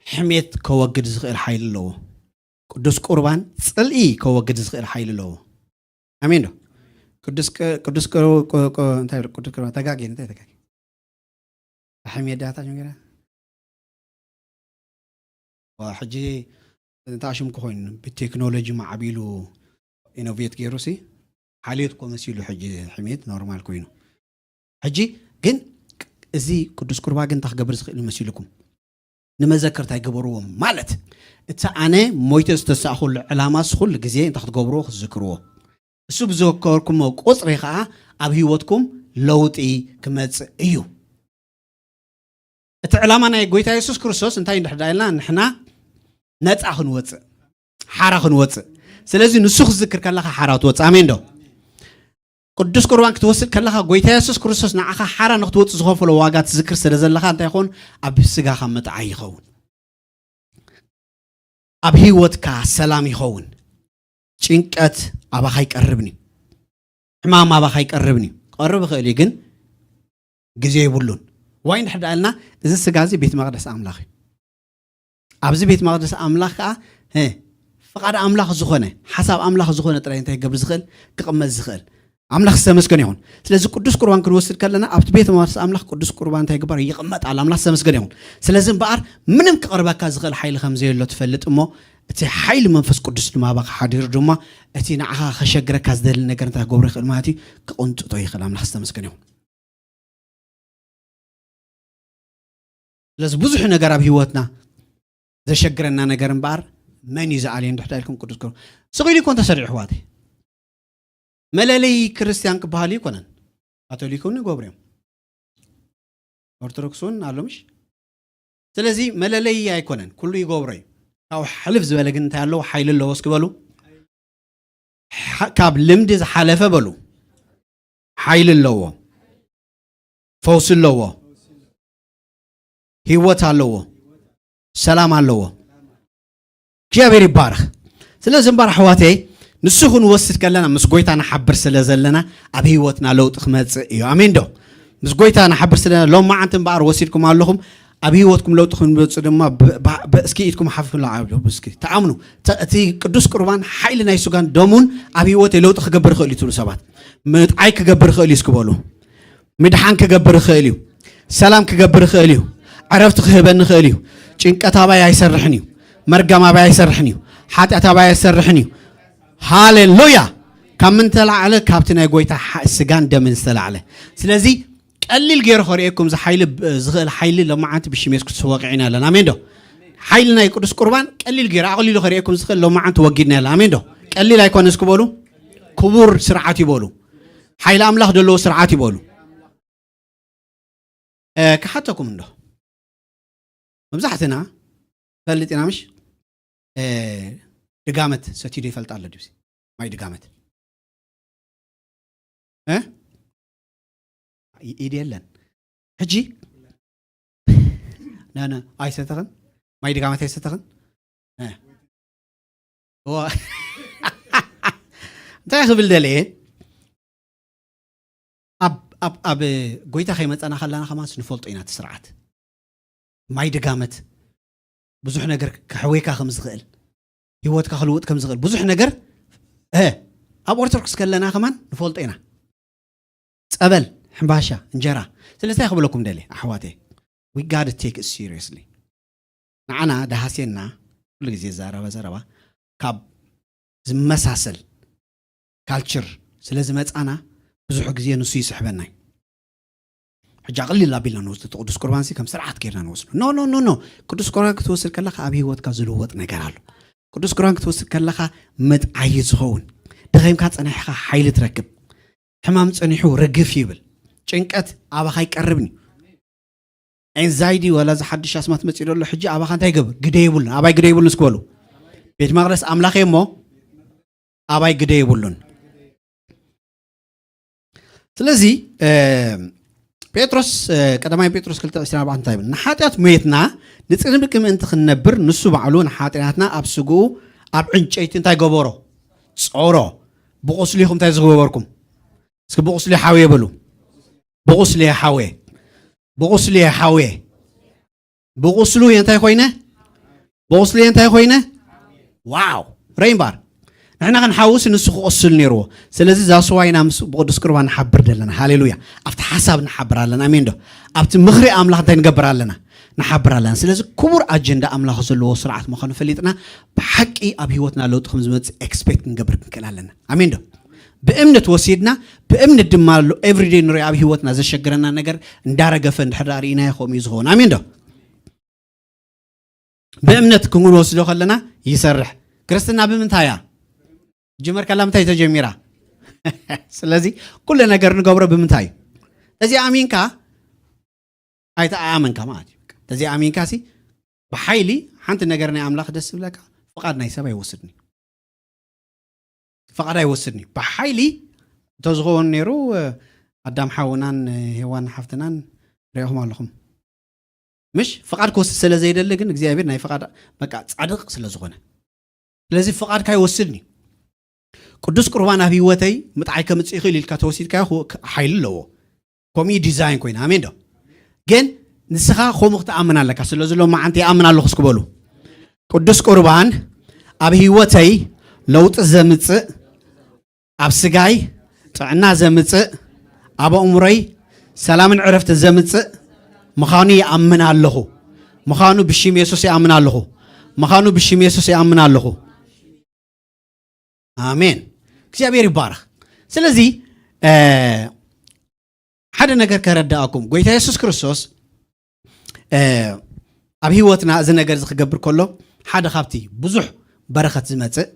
ሕሜት ከወግድ ዝኽእል ሓይሊ ኣለዎ። ቅዱስ ቁርባን ጽልኢ ከወግድ ዝኽእል ሓይሊ ኣለዎ። ኣሜን ዶ? ቅዱስ ቅ-፣ ቅዱስ ቅ-፣ ቅ-፣ ቅ-፣ እንታይ ይብል? ቅዱስ ቁርባን ተጋጌ፣ እንታይ ተጋጌ? ሕሜት ዳታ ጀምገራ። ዋ፣ ሕጂ እንታይ ሽም ክኾይኑ ብቴክኖሎጂ ማዕቢሉ ኢኖቬት ገይሩ ሲ ሓልዮት እኮ መሲሉ ሕጂ ሕሜት ኖርማል ኮይኑ። ሕጂ ግን እዚ ቅዱስ ቁርባ ግን እንታይ ክገብር ዝኽእል መሲልኩም? ንመዘክርታ ይገበርዎ ማለት እቲ ኣነ ሞይተ ዝተሳእኹሉ ዕላማስ ኩሉ ግዜ እንታይ ክትገብርዎ ክትዝክርዎ። እሱ ብዘከርኩሞ ቁጽሪ ኸዓ ኣብ ህይወትኩም ለውጢ ክመጽእ እዩ። እቲ ዕላማ ናይ ጎይታ የሱስ ክርስቶስ እንታይ እንድሕር ኢልና ንሕና ነፃ ክንወፅእ፣ ሓራ ክንወፅእ። ስለዚ ንሱ ክዝክር ከለኻ ሓራ ትወፅእ። ኣሜን ዶ? ቅዱስ ቁርባን ክትወስድ ከለኻ ጎይታ የሱስ ክርስቶስ ንዓኻ ሓራ ንክትወፅእ ዝኸፈሎ ዋጋ ትዝክር ስለ ዘለኻ እንታይ ይኸውን? ኣብ ስጋኻ ምጥዓይ ይኸውን። ኣብ ህይወትካ ሰላም ይኸውን። ጭንቀት ኣባኻ ይቀርብን እዩ። ሕማም ኣባኻ ይቀርብን እዩ። ክቐርብ ይኽእል እዩ፣ ግን ግዜ የብሉን። ዋይ እንድሕር ደኣ ኢልና፣ እዚ ስጋ እዚ ቤት መቕደስ ኣምላኽ እዩ። ኣብዚ ቤት መቕደስ ኣምላኽ ከኣ፣ እ፣ ፍቓድ ኣምላኽ ዝኾነ፣ ሓሳብ ኣምላኽ ዝኾነ ጥራይ እንታይ ክገብር ዝኽእል? ክቕመጥ ዝኽእል። ኣምላኽ ዝተመስገነ ይኹን። ስለዚ ቅዱስ ቁርባን ክንወስድ ከለና፣ ኣብቲ ቤት መቕደስ ኣምላኽ ቅዱስ ቁርባን እንታይ ይግበር? ይቕመጥ ኣሎ። ኣምላኽ ዝተመስገነ ይኹን። ስለዚ እምበኣር ምንም ክቐርበካ ዝኽእል ሓይሊ ከም ዘየሎ ትፈልጥ እሞ፣ እቲ ሓይሊ መንፈስ ቅዱስ ድማ ኣባኻ ሓዲሩ ድማ፣ እቲ ንዓኻ ከሸግረካ ዝደሊ ነገር እንታይ ክገብሮ ይኽእል ማለት እዩ? ክቕንጥጦ ይኽእል። ኣምላኽ ዝተመስገነ ይኹን። ስለዚ ብዙሕ ነገር ኣብ ህይወትና ዘሸግረና ነገር እምበኣር መን እዩ ዝኣልዮ እንድሕር ኢልኩም ቅዱስ ቁርባን። ስቕ ኢሉ እኮ እንተሰሪዑ ኣሕዋተይ፣ መለለዪ ክርስትያን ክበሃል ኣይኮነን። ካቶሊክ እውን ይገብሩ እዮም። ኦርቶዶክስ እውን ኣሎ ምሽ? ስለዚ መለለዪ ኣይኮነን፣ ኩሉ ይገብሮ እዩ። ካብኡ ሕልፍ ዝበለ ግን እንታይ ኣለዎ? ሓይሊ ኣለዎ። እስኪ በሉ። ሓ-፣ ካብ ልምዲ ዝሓለፈ በሉ። ሓይሊ ኣለዎ። ፈውሲ ኣለዎ። ህይወት ኣለዎ። ሰላም ኣለዎ። እግዚኣብሔር ይባረኽ። ስለዚ እምበር ኣሕዋተይ፣ ንሱ ክንወስድ ከለና ምስ ጎይታ ንሓብር ስለ ዘለና ኣብ ህይወትና ለውጢ ክመጽእ እዩ። ኣሜን ዶ? ምስ ጎይታ ንሓብር ስለ ሎማዓንቲ እምበኣር ወሲድኩም ኣለኹም። ኣብ ህይወትኩም ለውጢ ክመጽእ ድማ ብ-፣ ብ-፣ ብ-፣ እስኪ ኢድኩም ሓፍ ኢሉ ዓብዱ፣ እስኪ ተኣምኑ። ተ-፣ እቲ ቅዱስ ቁርባን ሓይሊ ናይ ስጋን ደሙን ኣብ ህይወተይ ለውጢ ክገብር ይኽእል እዩ ትብሉ ሰባት፣ ምጥዓይ ክገብር ይኽእል እዩ እስኪ በሉ። ምድሓን ክገብር ይኽእል እዩ። ሰላም ክገብር ይኽእል እዩ። ዕረፍቲ ክህበኒ ይኽእል እዩ። ጭንቀት ኣባይ ኣይሰርሕን እዩ። መርገም ኣባይ ኣይሰርሕን እዩ። ሓጢኣት ኣባይ ኣይሰርሕን እዩ። ሃሌሉያ! ካብ ምን ተላዕለ? ካብቲ ናይ ጎይታ ሓ-፣ ስጋን ደምን ዝተላዕለ። ስለዚ ቀሊል ገይሩ ከርእየኩም ዝሓይሊ፣ ዝኽእል ሓይሊ ሎማዓንቲ ብሽም የሱስ ክርስቶስ ወቂዕና ኣለና። ኣሜን ዶ? ሓይሊ ናይ ቅዱስ ቁርባን ቀሊል ገይሩ ኣቕሊሉ ከርእየኩም ዝኽእል ሎማዓንቲ ወጊድና ኣለና። ኣሜን ዶ? ቀሊል ኣይኮነ እስኪ በሉ። ክቡር ስርዓት ይበሉ። ሓይሊ ኣምላኽ ዘለዎ ስርዓት ይበሉ። እ፣ ክሓተኩም እንዶ። መብዛሕትና ፈልጥ ኢና ምሽ? እ፣ ድጋመት ሰትዩ ዶ ይፈልጥ ኣሎ ድዩሲ? ማይ ድጋመት። እ? ኢ-፣ ኢድ የለን። ሕጂ? ና፣ ና፣ ኣይሰተኽን? ማይ ድጋመት ኣይሰተኽን? እ። ዋ-፣ እንታይ ክብል ደልየ? ኣብ፣ ኣብ፣ ኣብ ጎይታ ከይመጸና ከለና ከማንስ ንፈልጦ ኢና እቲ ስርዓት። ማይ ድጋመት ብዙሕ ነገር ከሕወየካ ከም ዝኽእል፣ ህይወትካ ክልውጥ ከም ዝኽእል ብዙሕ ነገር፣ እ፣ ኣብ ኦርቶዶክስ ከለና ከማን ንፈልጦ ኢና። ጸበል፣ ሕምባሻ፣ እንጀራ። ስለዚ እንታይ ክብለኩም ደልየ ኣሕዋተይ? We gotta take it seriously። ንዓና ደሃስየና ኩሉ ግዜ ዝዛረበ ዘረባ ካብ ዝመሳሰል ካልቸር ስለ ዝመጻና ብዙሕ ግዜ ንሱ ይስሕበና እዩ። ሕጂ ኣቕሊል ኣቢልና ንወስዶ እቲ ቅዱስ ቁርባንሲ ከም ስርዓት ጌርና ንወስዶ። ኖ፣ ኖ፣ ኖ፣ ኖ። ቅዱስ ቁርባን ክትወስድ ከለኻ ኣብ ህይወትካ ዝልወጥ ነገር ኣሎ። ቅዱስ ቁርባን ክትወስድ ከለኻ ምጥዓይ ዝኸውን። ደኺምካ ጸኒሕኻ ሓይሊ ትረክብ። ሕማም ጸኒሑ ርግፍ ይብል። ጭንቀት ኣባኻ ኣይቀርብን እዩ። ኤንዛይቲ ዋላ እዚ ሓድሽ ኣስማት መጺኡ ዘሎ ሕጂ ኣባኻ እንታይ ይገብር? ግደ የብሉን። ኣባይ ግደ የብሉን እስኪ በሉ። ቤት መቕደስ ኣምላኽ እየ እሞ ኣባይ ግደ የብሉን። ስለዚ፣ እ፣ ጴጥሮስ፣ እ፣ ቀዳማይ ጴጥሮስ ክልተ ዕስራን ኣርባዕተን እንታይ ይብል? ንሓጢኣት ሞይትና ንጽድቂ ምእንቲ ክንነብር ንሱ ባዕሉ ንሓጢኣትና ኣብ ስግኡ ኣብ ዕንጨይቲ እንታይ ገበሮ? ጾሮ። ብቑስሊ ኢኹም እንታይ ዝገበርኩም? እስኪ ብቑስሊ ሓውየ በሉ። ብቑስሊ ሓውየ። ብቑስሊ ሓውየ። ብቑስሉ እንታይ ኮይነ? ብቑስሊ እንታይ ኮይነ? ዋው! ረይምባር ንሕና ክንሓውስ ንሱ ክቕስል ነይርዎ። ስለዚ እዛ ስዋ ኢና ምስ ብቅዱስ ቁርባን ንሓብር ዘለና። ሃሌሉያ! ኣብቲ ሓሳብ ንሓብር ኣለና። ኣሜን ዶ? ኣብቲ ምኽሪ ኣምላኽ እንታይ ንገብር ኣለና? ንሓብር ኣለና። ስለዚ ክቡር ኣጀንዳ ኣምላኽ ዘለዎ ስርዓት ምዃኑ ፈሊጥና ብሓቂ ኣብ ህይወትና ለውጢ ከም ዝመጽእ ኤክስፔክት ክንገብር ክንክእል ኣለና። ኣሜን ዶ? ብእምነት ወሲድና ብእምነት ድማ ኣሎ ኤቭሪዴ ንሪኦ ኣብ ህይወትና ዘሸግረና ነገር እንዳረገፈ እንድሕር ርኢናዮ ከምኡ እዩ ዝኸውን። ኣሜን ዶ? ብእምነት ክንወስዶ ከለና ይሰርሕ። ክርስትና ብምንታይ እያ ጀመርካላ? ምንታይ ተጀሚራ? ስለዚ ኩሉ ነገር ንገብሮ ብምንታይ እዩ? ተዚኣሚንካ ኣይተኣመንካ ማለት እዩ። ተዚኣሚንካ ሲ ብሓይሊ ሓንቲ ነገር ናይ ኣምላኽ ደስ ዝብለካ ፍቓድ ናይ ሰብ ኣይወስድን እዩ። ፍቓድ ኣይወስድን እዩ። ብሓይሊ እንተዝኸውን ነይሩ ኣዳም ሓውናን ሄዋን ሓፍትናን ሪኢኹም ኣለኹም። ምሽ ፍቓድ ክወስድ ስለ ዘይደሊ ግን እግዚኣብሔር ናይ ፍቓድ በቃ ጻድቕ ስለ ዝኾነ ስለዚ ፍቓድካ ይወስድን እዩ። ቅዱስ ቁርባን ኣብ ህይወተይ ምጥዓይ ከምጽእ ይኽእል ኢልካ ተወሲድካዮ ክወ- ሓይሊ ኣለዎ። ከምኡ ዲዛይን ኮይና ኣሜን ዶ? ግን ንስኻ ከምኡ ክትኣምን ኣለካ። ስለዚ ሎም መዓንቲ ይኣምን ኣለኹ እስክበሉ ቅዱስ ቁርባን ኣብ ህይወተይ ለውጢ ዘምጽእ ኣብ ስጋይ ጥዕና ዘምጽእ ኣብ ኣእምሮይ ሰላምን ዕረፍትን ዘምጽእ ምዃኑ ይኣምን ኣለኹ። ምዃኑ ብሽም የሱስ ይኣምን ኣለኹ። ምዃኑ ብሽም የሱስ ይኣምን ኣለኹ። ኣሜን። እግዚኣብሔር ይባረኽ። ስለዚ ሓደ ነገር ከረዳእኩም፣ ጎይታ የሱስ ክርስቶስ ኣብ ህይወትና እዚ ነገር እዚ ክገብር ከሎ ሓደ ካብቲ ብዙሕ በረኸት ዝመፅእ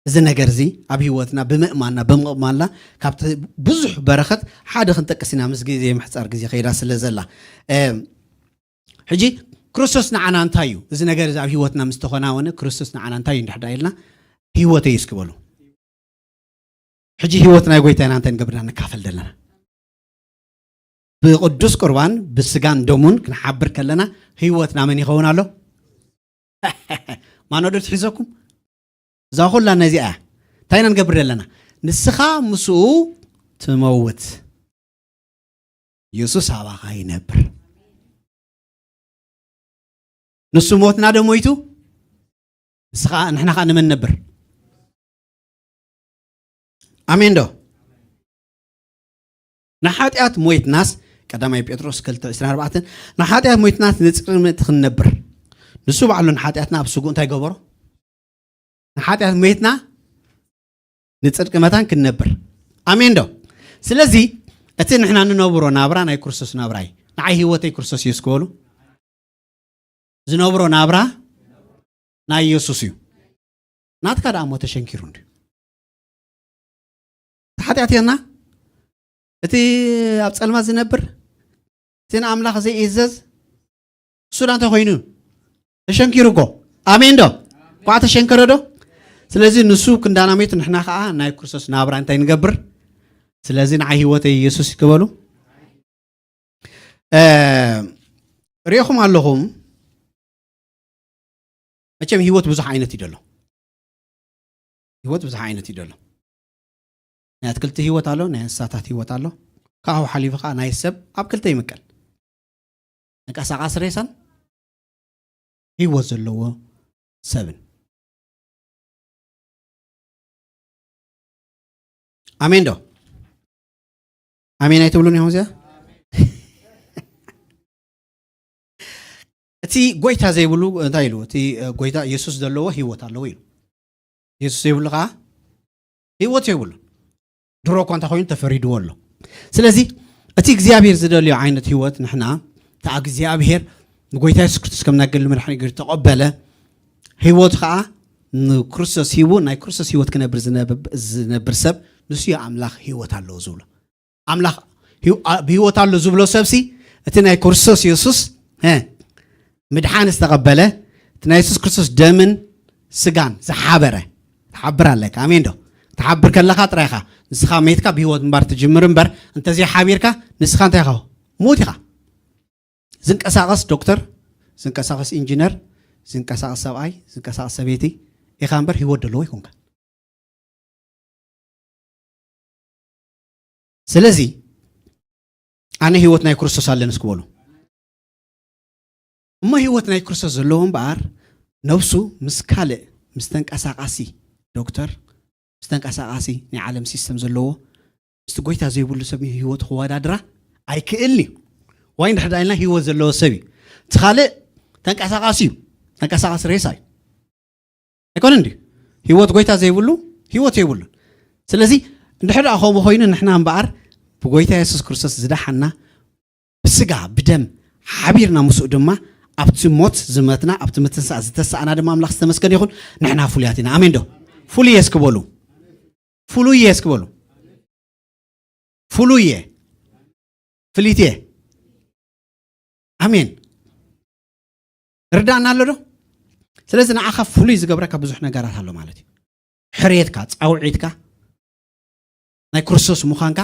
እዚ ነገር እዚ ኣብ ህይወትና ብምእማንና ብምቕባልና ካብቲ ብዙሕ በረኸት ሓደ ክንጠቅስ ኢና፣ ምስ ግዜ ምሕፃር ግዜ ከይዳ ስለ ዘላ። ሕጂ ክርስቶስ ንዓና እንታይ እዩ? እዚ ነገር እዚ ኣብ ህይወትና ምስ ተኸናወነ ክርስቶስ ንዓና እንታይ እዩ እንድሕዳ ኢልና ህይወተይ እስኪ በሉ። ሕጂ ህይወት ናይ ጎይታ ኢና እንታይ ንገብርና ንካፈል ዘለና። ብቅዱስ ቁርባን ብስጋን ደሙን ክንሓብር ከለና ህይወትና መን ይኸውን ኣሎ? ማኖዶ ትሒዘኩም? እዛ ኩላ ነዚኣ እያ። እንታይ ኢና ንገብር ዘለና? ንስኻ ምስኡ ትመውት፣ የሱስ ኣባኻ ይነብር። ንሱ ሞትና ዶ ሞይቱ? ንስኻ ንሕና ኸዓ ንመን ነብር? ኣሜን ዶ? ንሓጢኣት ሞይትናስ ቀዳማይ ጴጥሮስ ክልተ ዕስራን ኣርባዕተን ንሓጢኣት ሞይትናስ ንጽድቂ ምእንቲ ክንነብር ንሱ ባዕሉ ንሓጢኣትና ኣብ ስጉ እንታይ ገበሮ? ንሓጢኣት ሞይትና ንጽድቂ መታን ክንነብር። ኣሜን ዶ? ስለዚ እቲ ንሕና ንነብሮ ናብራ ናይ ክርስቶስ ናብራ እዩ። ንዓይ ህይወተይ ክርስቶስ እዩ እስክበሉ። ዝነብሮ ናብራ ናይ ኢየሱስ እዩ። ናትካ ደኣ እሞ ተሸንኪሩ እንድዩ። እቲ ሓጢኣት የና እቲ ኣብ ጸልማት ዝነብር እቲ ንኣምላኽ ዘይእዘዝ እሱ ዳ እንታይ ኮይኑ ተሸንኪሩ እኮ። ኣሜን ዶ? ኳዓ ተሸንከረ ዶ? ስለዚ ንሱ ክንዳና ሜት ንሕና ከዓ ናይ ክርስቶስ ናብራ እንታይ ንገብር? ስለዚ ንዓይ ህይወተይ ኢየሱስ ይክበሉ። እ፣ ሪኢኹም ኣለኹም። መቸም ህይወት ብዙሕ ዓይነት እዩ ደሎ። ህይወት ብዙሕ ዓይነት እዩ ደሎ። ናይ ኣትክልቲ ህይወት ኣሎ፣ ናይ እንስሳታት ህይወት ኣሎ። ካብኡ ሓሊፉ ከዓ ናይ ሰብ ኣብ ክልተ ይምቀል። ንቀሳቃሲ ሬሳን ህይወት ዘለዎ ሰብን። ኣሜን ዶ? ኣሜን ኣይትብሉን ኢኹም እዚኣ? እቲ ጎይታ ዘይብሉ እንታይ ኢሉ? እቲ ጎይታ ኢየሱስ ዘለዎ ህይወት ኣለዎ ኢሉ። ኢየሱስ ዘይብሉ ከዓ ህይወት የብሉ። ድሮ እኳ እንታይ ኮይኑ ተፈሪድዎ ኣሎ። ስለዚ እቲ እግዚኣብሔር ዝደልዮ ዓይነት ህይወት ንሕና እታ እግዚኣብሔር ንጎይታ የሱስ ክርስቶስ ከም ናይ ግል መድሓኒ ገይሩ ተቐበለ ህይወት ከዓ ንክርስቶስ ሂቡ ናይ ክርስቶስ ህይወት ክነብር ዝነብ- ዝነብር ሰብ ንሱ እዩ ኣምላኽ ህይወት ኣለዎ ዝብሎ። ኣምላኽ ህይወ- ኣብ ህይወት ኣሎ ዝብሎ ሰብሲ እቲ ናይ ክርስቶስ የሱስ እ፣ ምድሓን ዝተቐበለ እቲ ናይ የሱስ ክርስቶስ ደምን ስጋን ዝሓበረ ትሓብር ኣለካ። ኣሜን ዶ? ትሓብር ከለኻ ጥራይኻ ንስኻ ሜትካ ብህይወት ምንባር ትጅምር እምበር እንተዘይሓቢርካ ንስኻ እንታይ ኢኻ? ሙት ኢኻ። ዝንቀሳቐስ ዶክተር፣ ዝንቀሳቐስ ኢንጂነር፣ ዝንቀሳቐስ ሰብኣይ፣ ዝንቀሳቐስ ሰበይቲ ኢኻ እምበር ህይወት ደለዎ ይኮንካ። ስለዚ ኣነ ህይወት ናይ ክርስቶስ ኣለንስ ክበሉ እሞ ህይወት ናይ ክርስቶስ ዘለዎ እምበኣር፣ ነብሱ ምስ ካልእ፣ ምስ ተንቀሳቓሲ ዶክተር፣ ምስ ተንቀሳቓሲ ናይ ዓለም ሲስተም ዘለዎ፣ ምስቲ ጎይታ ዘይብሉ ሰብ ህይወት ክወዳድራ ኣይክእልን እዩ። ዋይ እንድሕር ደኣ ኢልና ህይወት ዘለዎ ሰብ እዩ። እቲ ካልእ ተንቀሳቓሲ እዩ። ተንቀሳቓሲ ሬሳ እዩ። ኣይኮነን ድዩ? ህይወት ጎይታ ዘይብሉ ህይወት የብሉን። ስለዚ እንድሕር ደኣ ከምኡ ኮይኑ ንሕና እምበኣር ብጎይታ የሱስ ክርስቶስ ዝደሓና ብስጋ ብደም ሓቢርና ምስኡ ድማ ኣብቲ ሞት ዝመትና ኣብቲ ምትንሳእ ዝተሳእና ድማ ኣምላኽ ዝተመስገነ ይኹን። ንሕና ፍሉያት ኢና። ኣሜን ዶ? ፍሉየ እስኪ በሉ። ፍሉየ እስኪ በሉ። ፍሉየ ፍሊትየ። ኣሜን። ርዳእና ኣሎ ዶ? ስለዚ ንዓኻ ፍሉይ ዝገብረካ ብዙሕ ነገራት ኣሎ ማለት እዩ። ሕርየትካ፣ ጻውዒትካ፣ ናይ ክርስቶስ ምዃንካ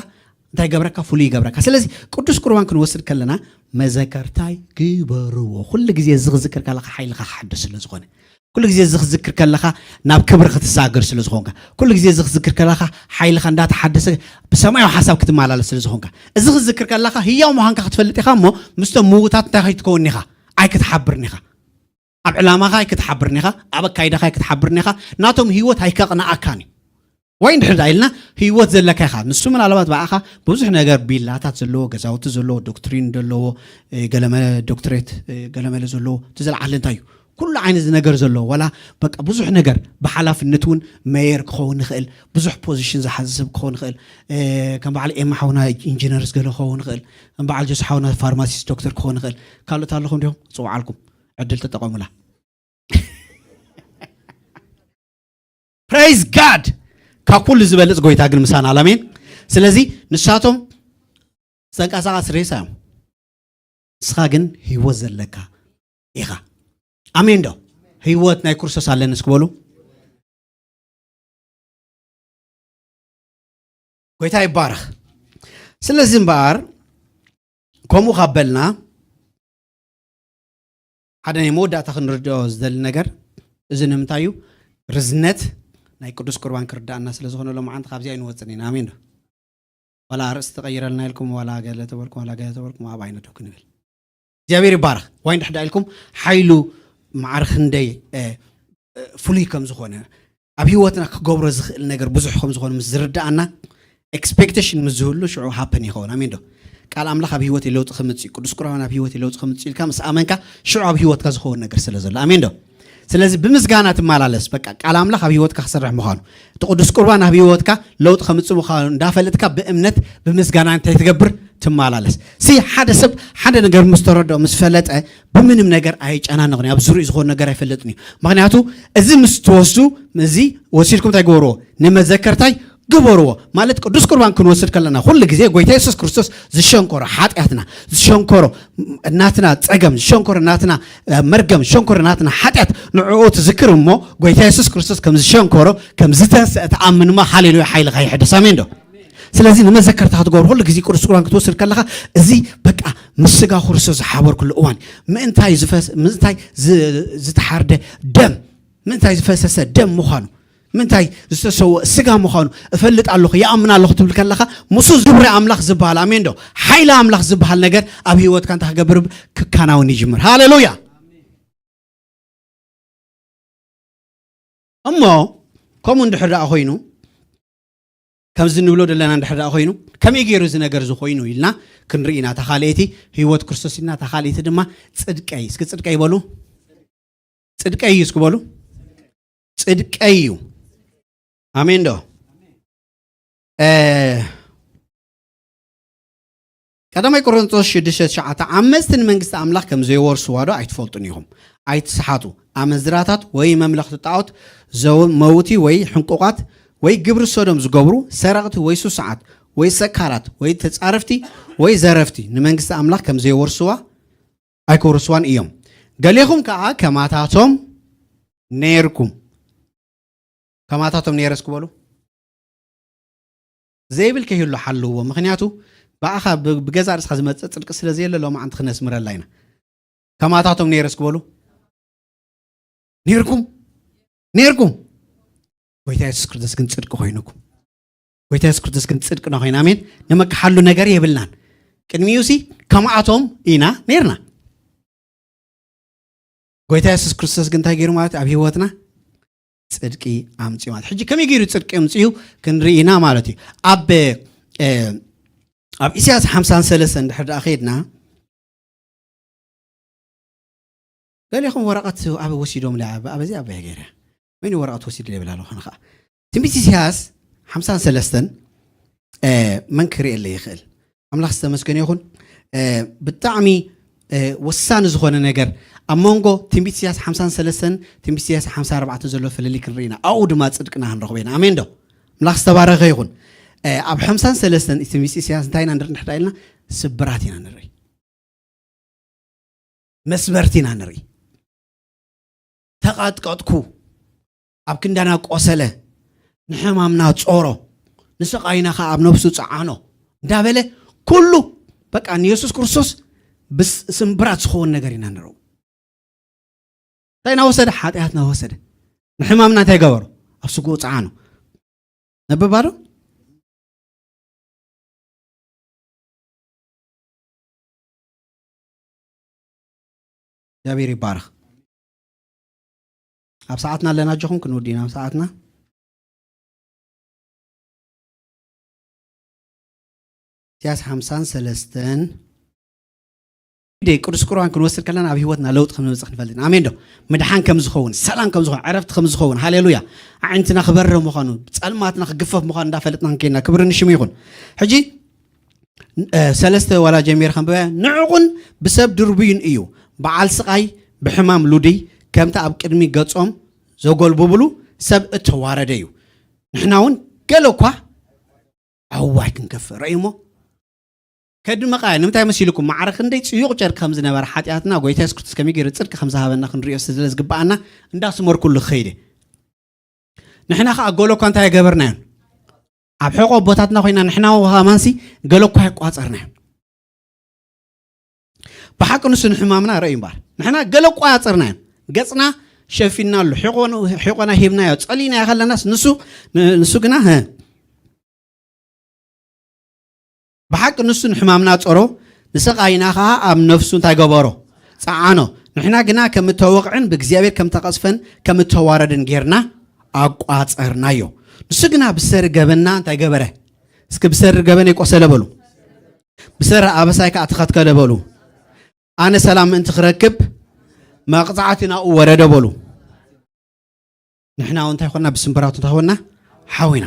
እንታይ ገብረካ? ፍሉይ ይገብረካ። ስለዚ ቅዱስ ቁርባን ክንወስድ ከለና መዘከርታይ ግበርዎ። ኩሉ ግዜ እዚ ክዝክር ከለካ ሓይልካ ክሓድስ ስለ ዝኾነ፣ ኩሉ ግዜ እዚ ክዝክር ከለካ ናብ ክብሪ ክትሳገር ስለ ዝኾንካ፣ ኩሉ ግዜ እዚ ክዝክር ከለካ ሓይልካ እንዳተሓደሰ ብሰማያዊ ሓሳብ ክትመላለስ ስለ ዝኾንካ፣ እዚ ክዝክር ከለካ ህያው ምዃንካ ክትፈልጥ ኢኻ። እሞ ምስቶም ምዉታት እንታይ ከይትከውን ኢኻ? ኣይክትሓብርን ኢኻ። ኣብ ዕላማኻ ኣይክትሓብርን ኢኻ። ኣብ ኣካይዳኻ ኣይክትሓብርን ኢኻ። ናቶም ህይወት ኣይከቕንኣካን እዩ። ወይ እንድሕር ደኣ ኢልና ህይወት ዘለካ ኢኻ። ንሱ ምናልባት ብኣኻ ብዙሕ ነገር፣ ቢላታት ዘለዎ፣ ገዛውቲ ዘለዎ፣ ዶክትሪን ዘለዎ፣ እ፣ ገለመለ ዶክትሬት፣ እ፣ ገለመለ ዘለዎ፣ እቲ ዘለዓለ እንታይ እዩ? ኩሉ ዓይነት ነገር ዘለዎ፣ ዋላ በቃ ብዙሕ ነገር ብሓላፍነት እውን ሜየር ክኸውን ይኽእል፣ ብዙሕ ፖዚሽን ዝሓዘ ሰብ ክኸውን ይኽእል። እ፣ ከም በዓል ኤማ ሓውና ኢንጂነርስ ገለ ክኸውን ይኽእል፣ ከም በዓል ጆስ ሓውና ፋርማሲስት ዶክተር ክኸውን ይኽእል። ካልኦት ኣለኹም ዲኹም? ጽውዓልኩም፣ ዕድል ተጠቐሙላ። ፕሬዝ ጋድ። ካብ ኩሉ ዝበልጽ ጎይታ ግን ምሳና ኣሎ። ኣሜን። ስለዚ ንሳቶም ተንቀሳቓሲ ሬሳ እዮም። ንስኻ ግን ህይወት ዘለካ ኢኻ። ኣሜን ዶ? ህይወት ናይ ክርስቶስ ኣለኒ እስኪ በሉ። ጎይታ ይባረኽ። ስለዚ እምበኣር ከምኡ ካብ በልና ሓደ ናይ መወዳእታ ክንርድኦ ዝደሊ ነገር እዚ ንምንታይ እዩ? ርዝነት ናይ ቅዱስ ቁርባን ክርዳእና ስለ ዝኾነ ሎማዓንቲ ካብዚ ኣይንወፅን ኢና። ኣሜን ዶ? ዋላ ኣርእስቲ ተቐይረልና ኢልኩም፣ ዋላ ገለ ተበልኩም፣ ዋላ ገለ ተበልኩም፣ ኣብ ኣይነዶ ክንብል። እግዚኣብሔር ይባረኽ። ዋይ እንድሕር ደኣ ኢልኩም፣ ሓይሉ ማዕረ ክንደይ፣ እ፣ እ፣ ፍሉይ ከም ዝኾነ፣ ኣብ ህይወትና ክገብሮ ዝኽእል ነገር ብዙሕ ከም ዝኾነ ምስ ዝርድኣና፣ ኤክስፔክቴሽን ምስ ዝህሉ ሽዑ ሃፐን ይኸውን። ኣሜን ዶ? ቃል ኣምላኽ ኣብ ህይወት ለውጢ ከምጽእ፣ ቅዱስ ቁርባን ኣብ ህይወት ለውጢ ከምጽእ ኢልካ ምስ ኣመንካ፣ ሽዑ ኣብ ህይወትካ ዝኸውን ነገር ስለ ዘሎ። ኣሜን ዶ? ስለዚ ብምስጋና ትመላለስ። በቃ ቃል ኣምላኽ ኣብ ህይወትካ ክሰርሕ ምዃኑ፣ እቲ ቅዱስ ቁርባን ኣብ ህይወትካ ለውጢ ከምጽእ ምዃኑ እንዳፈለጥካ ብእምነት ብምስጋና እንታይ ትገብር? ትመላለስ። ሲ ሓደ ሰብ ሓደ ነገር ምስ ተረድኦ፣ ምስ ፈለጠ፣ ብምንም ነገር ኣይጨናነቕን እዩ። ኣብ ዙሪኡ ዝኾነ ነገር ኣይፈልጥን እዩ። ምኽንያቱ እዚ ምስ ትወስዱ፣ እዚ ወሲድኩም እንታይ ግበርዎ? ንመዘከርታይ ግበርዎ። ማለት ቅዱስ ቁርባን ክንወስድ ከለና ኩሉ ግዜ ጎይታ የሱስ ክርስቶስ ዝሸንኮሮ ሓጢኣትና፣ ዝሸንኮሮ ናትና ጸገም፣ ዝሸንኮሮ ናትና፣ እ፣ መርገም፣ ዝሸንኮሮ ናትና ሓጢኣት ንዕኡ ትዝክር እሞ፣ ጎይታ የሱስ ክርስቶስ ከም ዝሸንኮሮ፣ ከም ዝተንስአ ትኣምን እሞ፣ ሃሌሉያ፣ ሓይልኻ ይሕደስ። ኣሜን ዶ? ስለዚ ንመዘከርታ ክትገብሮ ኩሉ ግዜ ቅዱስ ቁርባን ክትወስድ ከለኻ፣ እዚ በቃ ምስ ስጋ ክርስቶስ ዝሓበርኩሉ እዋን፣ ምእንታይ ዝፈስ-፣ ምእንታይ ዝ-፣ ዝተሓርደ ደም፣ ምእንታይ ዝፈሰሰ ደም ምዃኑ፣ ምእንታይ ዝተሰወ ስጋ ምዃኑ እፈልጥ ኣለኹ፣ ይኣምን ኣለኹ ትብል ከለኻ፣ ምስኡ ግብሪ ኣምላኽ ዝበሃል፣ ኣሜን ዶ? ሓይሊ ኣምላኽ ዝበሃል ነገር ኣብ ህይወትካ እንታይ ክገብር? ክከናወን ይጅምር። ሃሌሉያ! እሞ ከምኡ እንድሕር ደኣ ኮይኑ፣ ከምዚ ንብሎ ዘለና እንድሕር ደኣ ኮይኑ፣ ከመይ ገይሩ እዚ ነገር እዚ ኮይኑ ኢልና ክንርኢ ኢና። እታ ካልኣይቲ ህይወት ክርስቶስ ኢልና፣ እታ ካልኣይቲ ድማ ጽድቀይ። እስኪ ጽድቀይ በሉ። ጽድቀይ እዩ፣ እስኪ በሉ። ጽድቀይ እዩ። ኣሜን ዶ? እ፣ ቀዳማይ ቆሮንቶስ ሽዱሽተ ትሽዓተ፣ ዓመፅቲ ንመንግስቲ ኣምላኽ ከም ዘይወርስዋ ዶ ኣይትፈልጡን ኢኹም? ኣይትስሓቱ። ኣመንዝራታት ወይ መምለኽቲ ጣዖት፣ ዘው-፣ መውቲ ወይ ሕንቁቓት ወይ ግብሪ ሰዶም ዝገብሩ፣ ሰረቕቲ ወይ ሱሳዓት ወይ ሰካራት ወይ ተጻረፍቲ ወይ ዘረፍቲ ንመንግስቲ ኣምላኽ ከም ዘይወርስዋ ኣይክወርስዋን እዮም። ገሌኹም ከኣ ከማታቶም ነይርኩም። ከማታቶም ነይረ እስኪ በሉ። ዘይብል ከይህሉ ሓልዎ። ምኽንያቱ ብኣኻ ብ-፣ ብገዛእ ርእስኻ ዝመጽእ ጽድቂ ስለ ዘየለ ሎማዓንቲ ክነስምረላ ኢና። ከማታቶም ነይረ እስኪ በሉ። ነይርኩም? ነይርኩም? ጎይታ የሱስ ክርስቶስ ግን ጽድቂ ኮይኑኩም። ጎይታ የሱስ ክርስቶስ ግን ጽድቅና ኮይኑ። ኣሜን። ንመክሓሉ ነገር የብልናን። ቅድሚኡሲ ከማኣቶም ኢና ነይርና። ጎይታ የሱስ ክርስቶስ ግን እንታይ ገይሩ ማለት ኣብ ህይወትና ጽድቂ ኣምጽኡ ማለት። ሕጂ ከመይ ገይሩ ጽድቂ ኣምጽኡ ክንርኢ ኢና ማለት እዩ። ኣብ ኣብ ኢሳያስ ሓምሳን ሰለስተን ድሕር ደኣ ከይድና፣ ገሊኹም ወረቐት ኣብ ወሲዶም ለ ኣብ ኣበዚ ኣብ ገይረ ወይኒ ወረቐት ወሲድ ይብል ኣለኹ። ንኸዓ ትንቢት ኢሳያስ ሓምሳን ሰለስተን መን ክርእየለ ይኽእል? ኣምላኽ ዝተመስገነ ይኹን። ብጣዕሚ ወሳኒ ዝኾነ ነገር ኣብ መንጎ ትንቢት ኢሳያስ ሓምሳን ሰለስተን ትንቢት ኢሳያስ ሓምሳን ኣርባዕተን ዘሎ ፍልልይ ክንርኢ ኢና። ኣብኡ ድማ ጽድቅና ክንረኽቦ ኢና። ኣሜን ዶ? ኣምላኽ ዝተባረኸ ይኹን። ኣብ ሓምሳን ሰለስተን ትንቢት ኢሳያስ እንታይ ኢና ንርኢ ንሕዳ ኢልና? ስብራት ኢና ንርኢ። መስበርቲ ኢና ንርኢ። ተቐጥቀጥኩ፣ ኣብ ክንዳና ቆሰለ፣ ንሕማምና ጾሮ፣ ንስቓይና ኸዓ ኣብ ነብሱ ጸዓኖ እንዳበለ ኩሉ በቃ ንየሱስ ክርስቶስ ብስምብራት ዝኸውን ነገር ኢና ንረው። እንታይ እናወሰደ? ሓጢኣት እናወሰደ። ንሕማምና እንታይ ገበሮ? ኣብ ስጉኡ ጸዓኖ። ነብባዶ? እግዚኣብሔር ይባረኽ። ኣብ ሰዓትና ኣለና፣ ኣጆኹም ክንወዲ ኢና ኣብ ሰዓትና። ኢሳያስ ሓምሳን ሰለስተን። ቅዱስ ቁርባን ክንወስድ ከለና ኣብ ህይወትና ለውጢ ከም ዝመጽእ ክንፈልጥ ኢና። ኣሜን ዶ? ምድሓን ከም ዝኸውን፣ ሰላም ከም ዝኸውን፣ ዕረፍቲ ከም ዝኸውን፣ ሃሌሉያ፣ ኣዒንትና ክበርህ ምዃኑ፣ ጸልማትና ክግፈፍ ምዃኑ እንዳፈለጥና ክንከይድና፣ ክብሪ ንሽሙ ይኹን። ሕጂ ሰለስተ ዋላ ጀሚር ከንበበያ። ንዕቑን ብሰብ ድርቡይን እዩ፣ በዓል ስቓይ፣ ብሕማም ሉድይ፣ ከምቲ ኣብ ቅድሚ ገጾም ዘጎልብብሉ ሰብ እተዋረደ እዩ። ንሕና እውን ገለ እኳ ኣዋይ ክንከፍእ ረእዩሞ። ከድመቃ ንምንታይ መሲልኩም? ማዕረ ክንደይ ጽዩቕ ጨርቂ ከም ዝነበረ ሓጢኣትና፣ ጎይታ የሱስ ክርስቶስ ከመይ ገይሩ ጽድቂ ከም ዝሃበና ክንሪኦ ስለ ዝግብኣና እንዳስመርኩሉ ክኸይደ። ንሕና ኸኣ ገሎ እኳ እንታይ ኣይገበርናዮን? ኣብ ሕቖ ኣቦታትና ኮይና ንሕና ከማንሲ ገሎ እኳ ኣይቋጸርናዮን። ብሓቂ ንሱ ንሕማምና ረእዩ እምበኣር ንሕና ገሎ ኣይቋጸርናዮን። ገጽና ሸፊንናሉ፣ ሕቖና ሂብናዮ፣ ጸሊእናዮ ከለናስ ንሱ ንሱ ግና ህ ብሓቂ ንሱ ንሕማምና ጸሮ፣ ንስቓይና ኸኣ ኣብ ነፍሱ እንታይ ገበሮ? ጸዓኖ። ንሕና ግና ከም እተወቕዕን ብእግዚኣብሔር ከም እተቐጽፈን ከም እተዋረድን ጌርና ኣቋጸርናዮ። ንሱ ግና ብሰሪ ገበንና እንታይ ገበረ? እስኪ ብሰሪ ገበነይ ቆሰለ በሉ። ብሰሪ ኣበሳይ ከኣ ተኸትከለ በሉ። ኣነ ሰላም ምእንቲ ክረክብ መቕጻዕቲ ናብኡ ወረደ በሉ። ንሕና እውን እንታይ ኮና? ብስምብራቱ እንታይ ኮና? ሓዊና።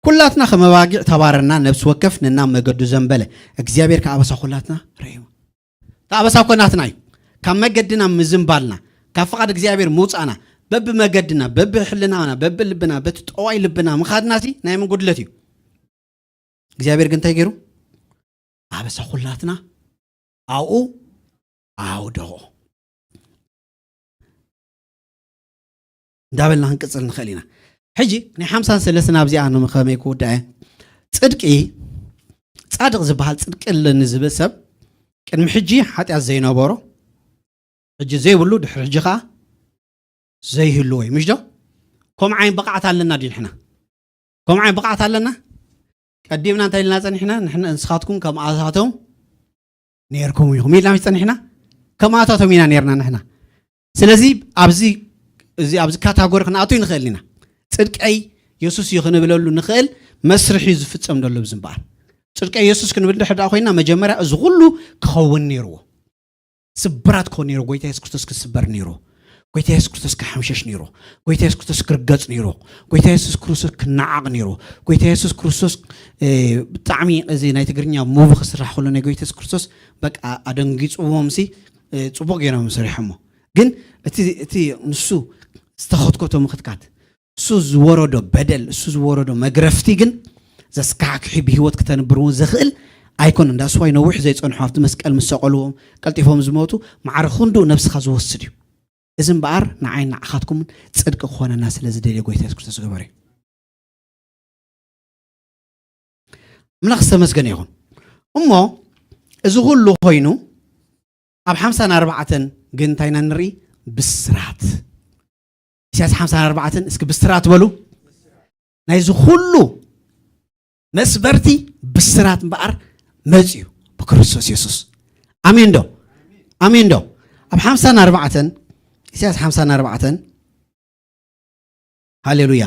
ኩላትና ከም ኣባጊዕ ተባረርና፣ ነብሲ ወከፍ ነናብ መገዱ ዘንበለ፣ እግዚኣብሔር ከኣ ኣበሳ ኩላትና ረእይዎ። እቲ ኣበሳ እኮ ናትና እዩ። ካብ መገድና ምዝንባልና፣ ካብ ፍቓድ እግዚኣብሔር ምውጻእና፣ በብመገድና፣ በብሕልናና፣ በብልብና፣ በቲ ጠዋይ ልብና ምኻድናሲ ናይ መን ጉድለት እዩ? እግዚኣብሔር ግን እንታይ ገይሩ? ኣበሳ ኩላትና ኣብኡ ኣውደቖ። እንዳበልና ክንቅጽል ንኽእል ኢና። ሕጂ ናይ ሓምሳን ሰለስተን ኣብዚኣ ንኸመይ ክውዳእ እየ? ጽድቂ፣ ጻድቕ ዝበሃል ጽድቂ ኣለኒ ዝብል ሰብ ቅድሚ ሕጂ ሓጢኣት ዘይነበሮ፣ ሕጂ ዘይብሉ፣ ድሕሪ ሕጂ ኸኣ ዘይህልዎ እዩ። ምሽ ዶ? ከምኡ ዓይነት ብቕዓት ኣለና ድዩ ንሕና? ከምኡ ዓይነት ብቕዓት ኣለና? ቀዲምና እንታይ ኢልና ጸኒሕና? ንሕና ንስኻትኩም ከምኣታቶም ነርኩም ኢኹም ኢልና ምሽ ጸኒሕና? ከምኣታቶም ኢና ነርና ንሕና። ስለዚ ኣብዚ እዚ ኣብዚ ካታጎሪ ክንኣቱ ንኽእል ኢና። ጽድቀይ የሱስ እዩ ክንብለሉ ንኽእል መስርሕ እዩ ዝፍጸም ዘሎ ብዝምበኣር። ጽድቀይ የሱስ ክንብል ድሕር ደኣ ኮይና መጀመርያ እዚ ኩሉ ክኸውን ነይርዎ። ስብራት ክኾን ነይሩ። ጎይታ የሱስ ክርስቶስ ክስበር ነይሩ። ጎይታ የሱስ ክርስቶስ ክሓምሸሽ ነይሩ። ጎይታ የሱስ ክርስቶስ ክርገጽ ነይሩ። ጎይታ የሱስ ክርስቶስ ክነዓቕ ነይሩ። ጎይታ የሱስ ክርስቶስ እ፣ ብጣዕሚ እዚ ናይ ትግርኛ ሙቪ ክስራሕ ከሎ ናይ ጎይታ የሱስ ክርስቶስ በቃ ኣደንጊጽዎም ሲ እ፣ ጽቡቕ ገይሮም ሰሪሖሞ። ግን እቲ እቲ ንሱ ዝተኸትከቶ ምኽትካት እሱ ዝወረዶ በደል፣ እሱ ዝወረዶ መግረፍቲ ግን ዘስካሕክሒ ብህይወት ክተንብር እውን ዘኽእል ኣይኮነን። ዳስዋይ ነዊሕ ዘይጸንሑ ኣብቲ መስቀል ምስ ሰቐልዎም ቀልጢፎም ዝሞቱ ማዕረ ክንድኡ ነብስኻ ዝወስድ እዩ። እዚ እምበኣር ንዓይ ንዓኻትኩምን ጽድቂ ክኾነና ስለ ዝደልየ ጎይታ የሱስ ክርስቶስ ዝገበረ እዩ። ኣምላኽ ዝተመስገነ ይኹን። እሞ እዚ ኩሉ ኮይኑ ኣብ ሓምሳን ኣርባዕተን ግን እንታይ ኢና ንርኢ? ብስራት። ኢሳያስ ሓምሳን ኣርባዕተን እስኪ ብስራት በሉ። ናይዚ ኩሉ መስበርቲ ብስራት እምበኣር መጽዩ ብክርስቶስ የሱስ። ኣሜን ዶ? ኣሜን ዶ? ኣብ ሓምሳን ኣርባዕተን ኢሳያስ ሓምሳን ኣርባዕተን። ሃሌሉያ።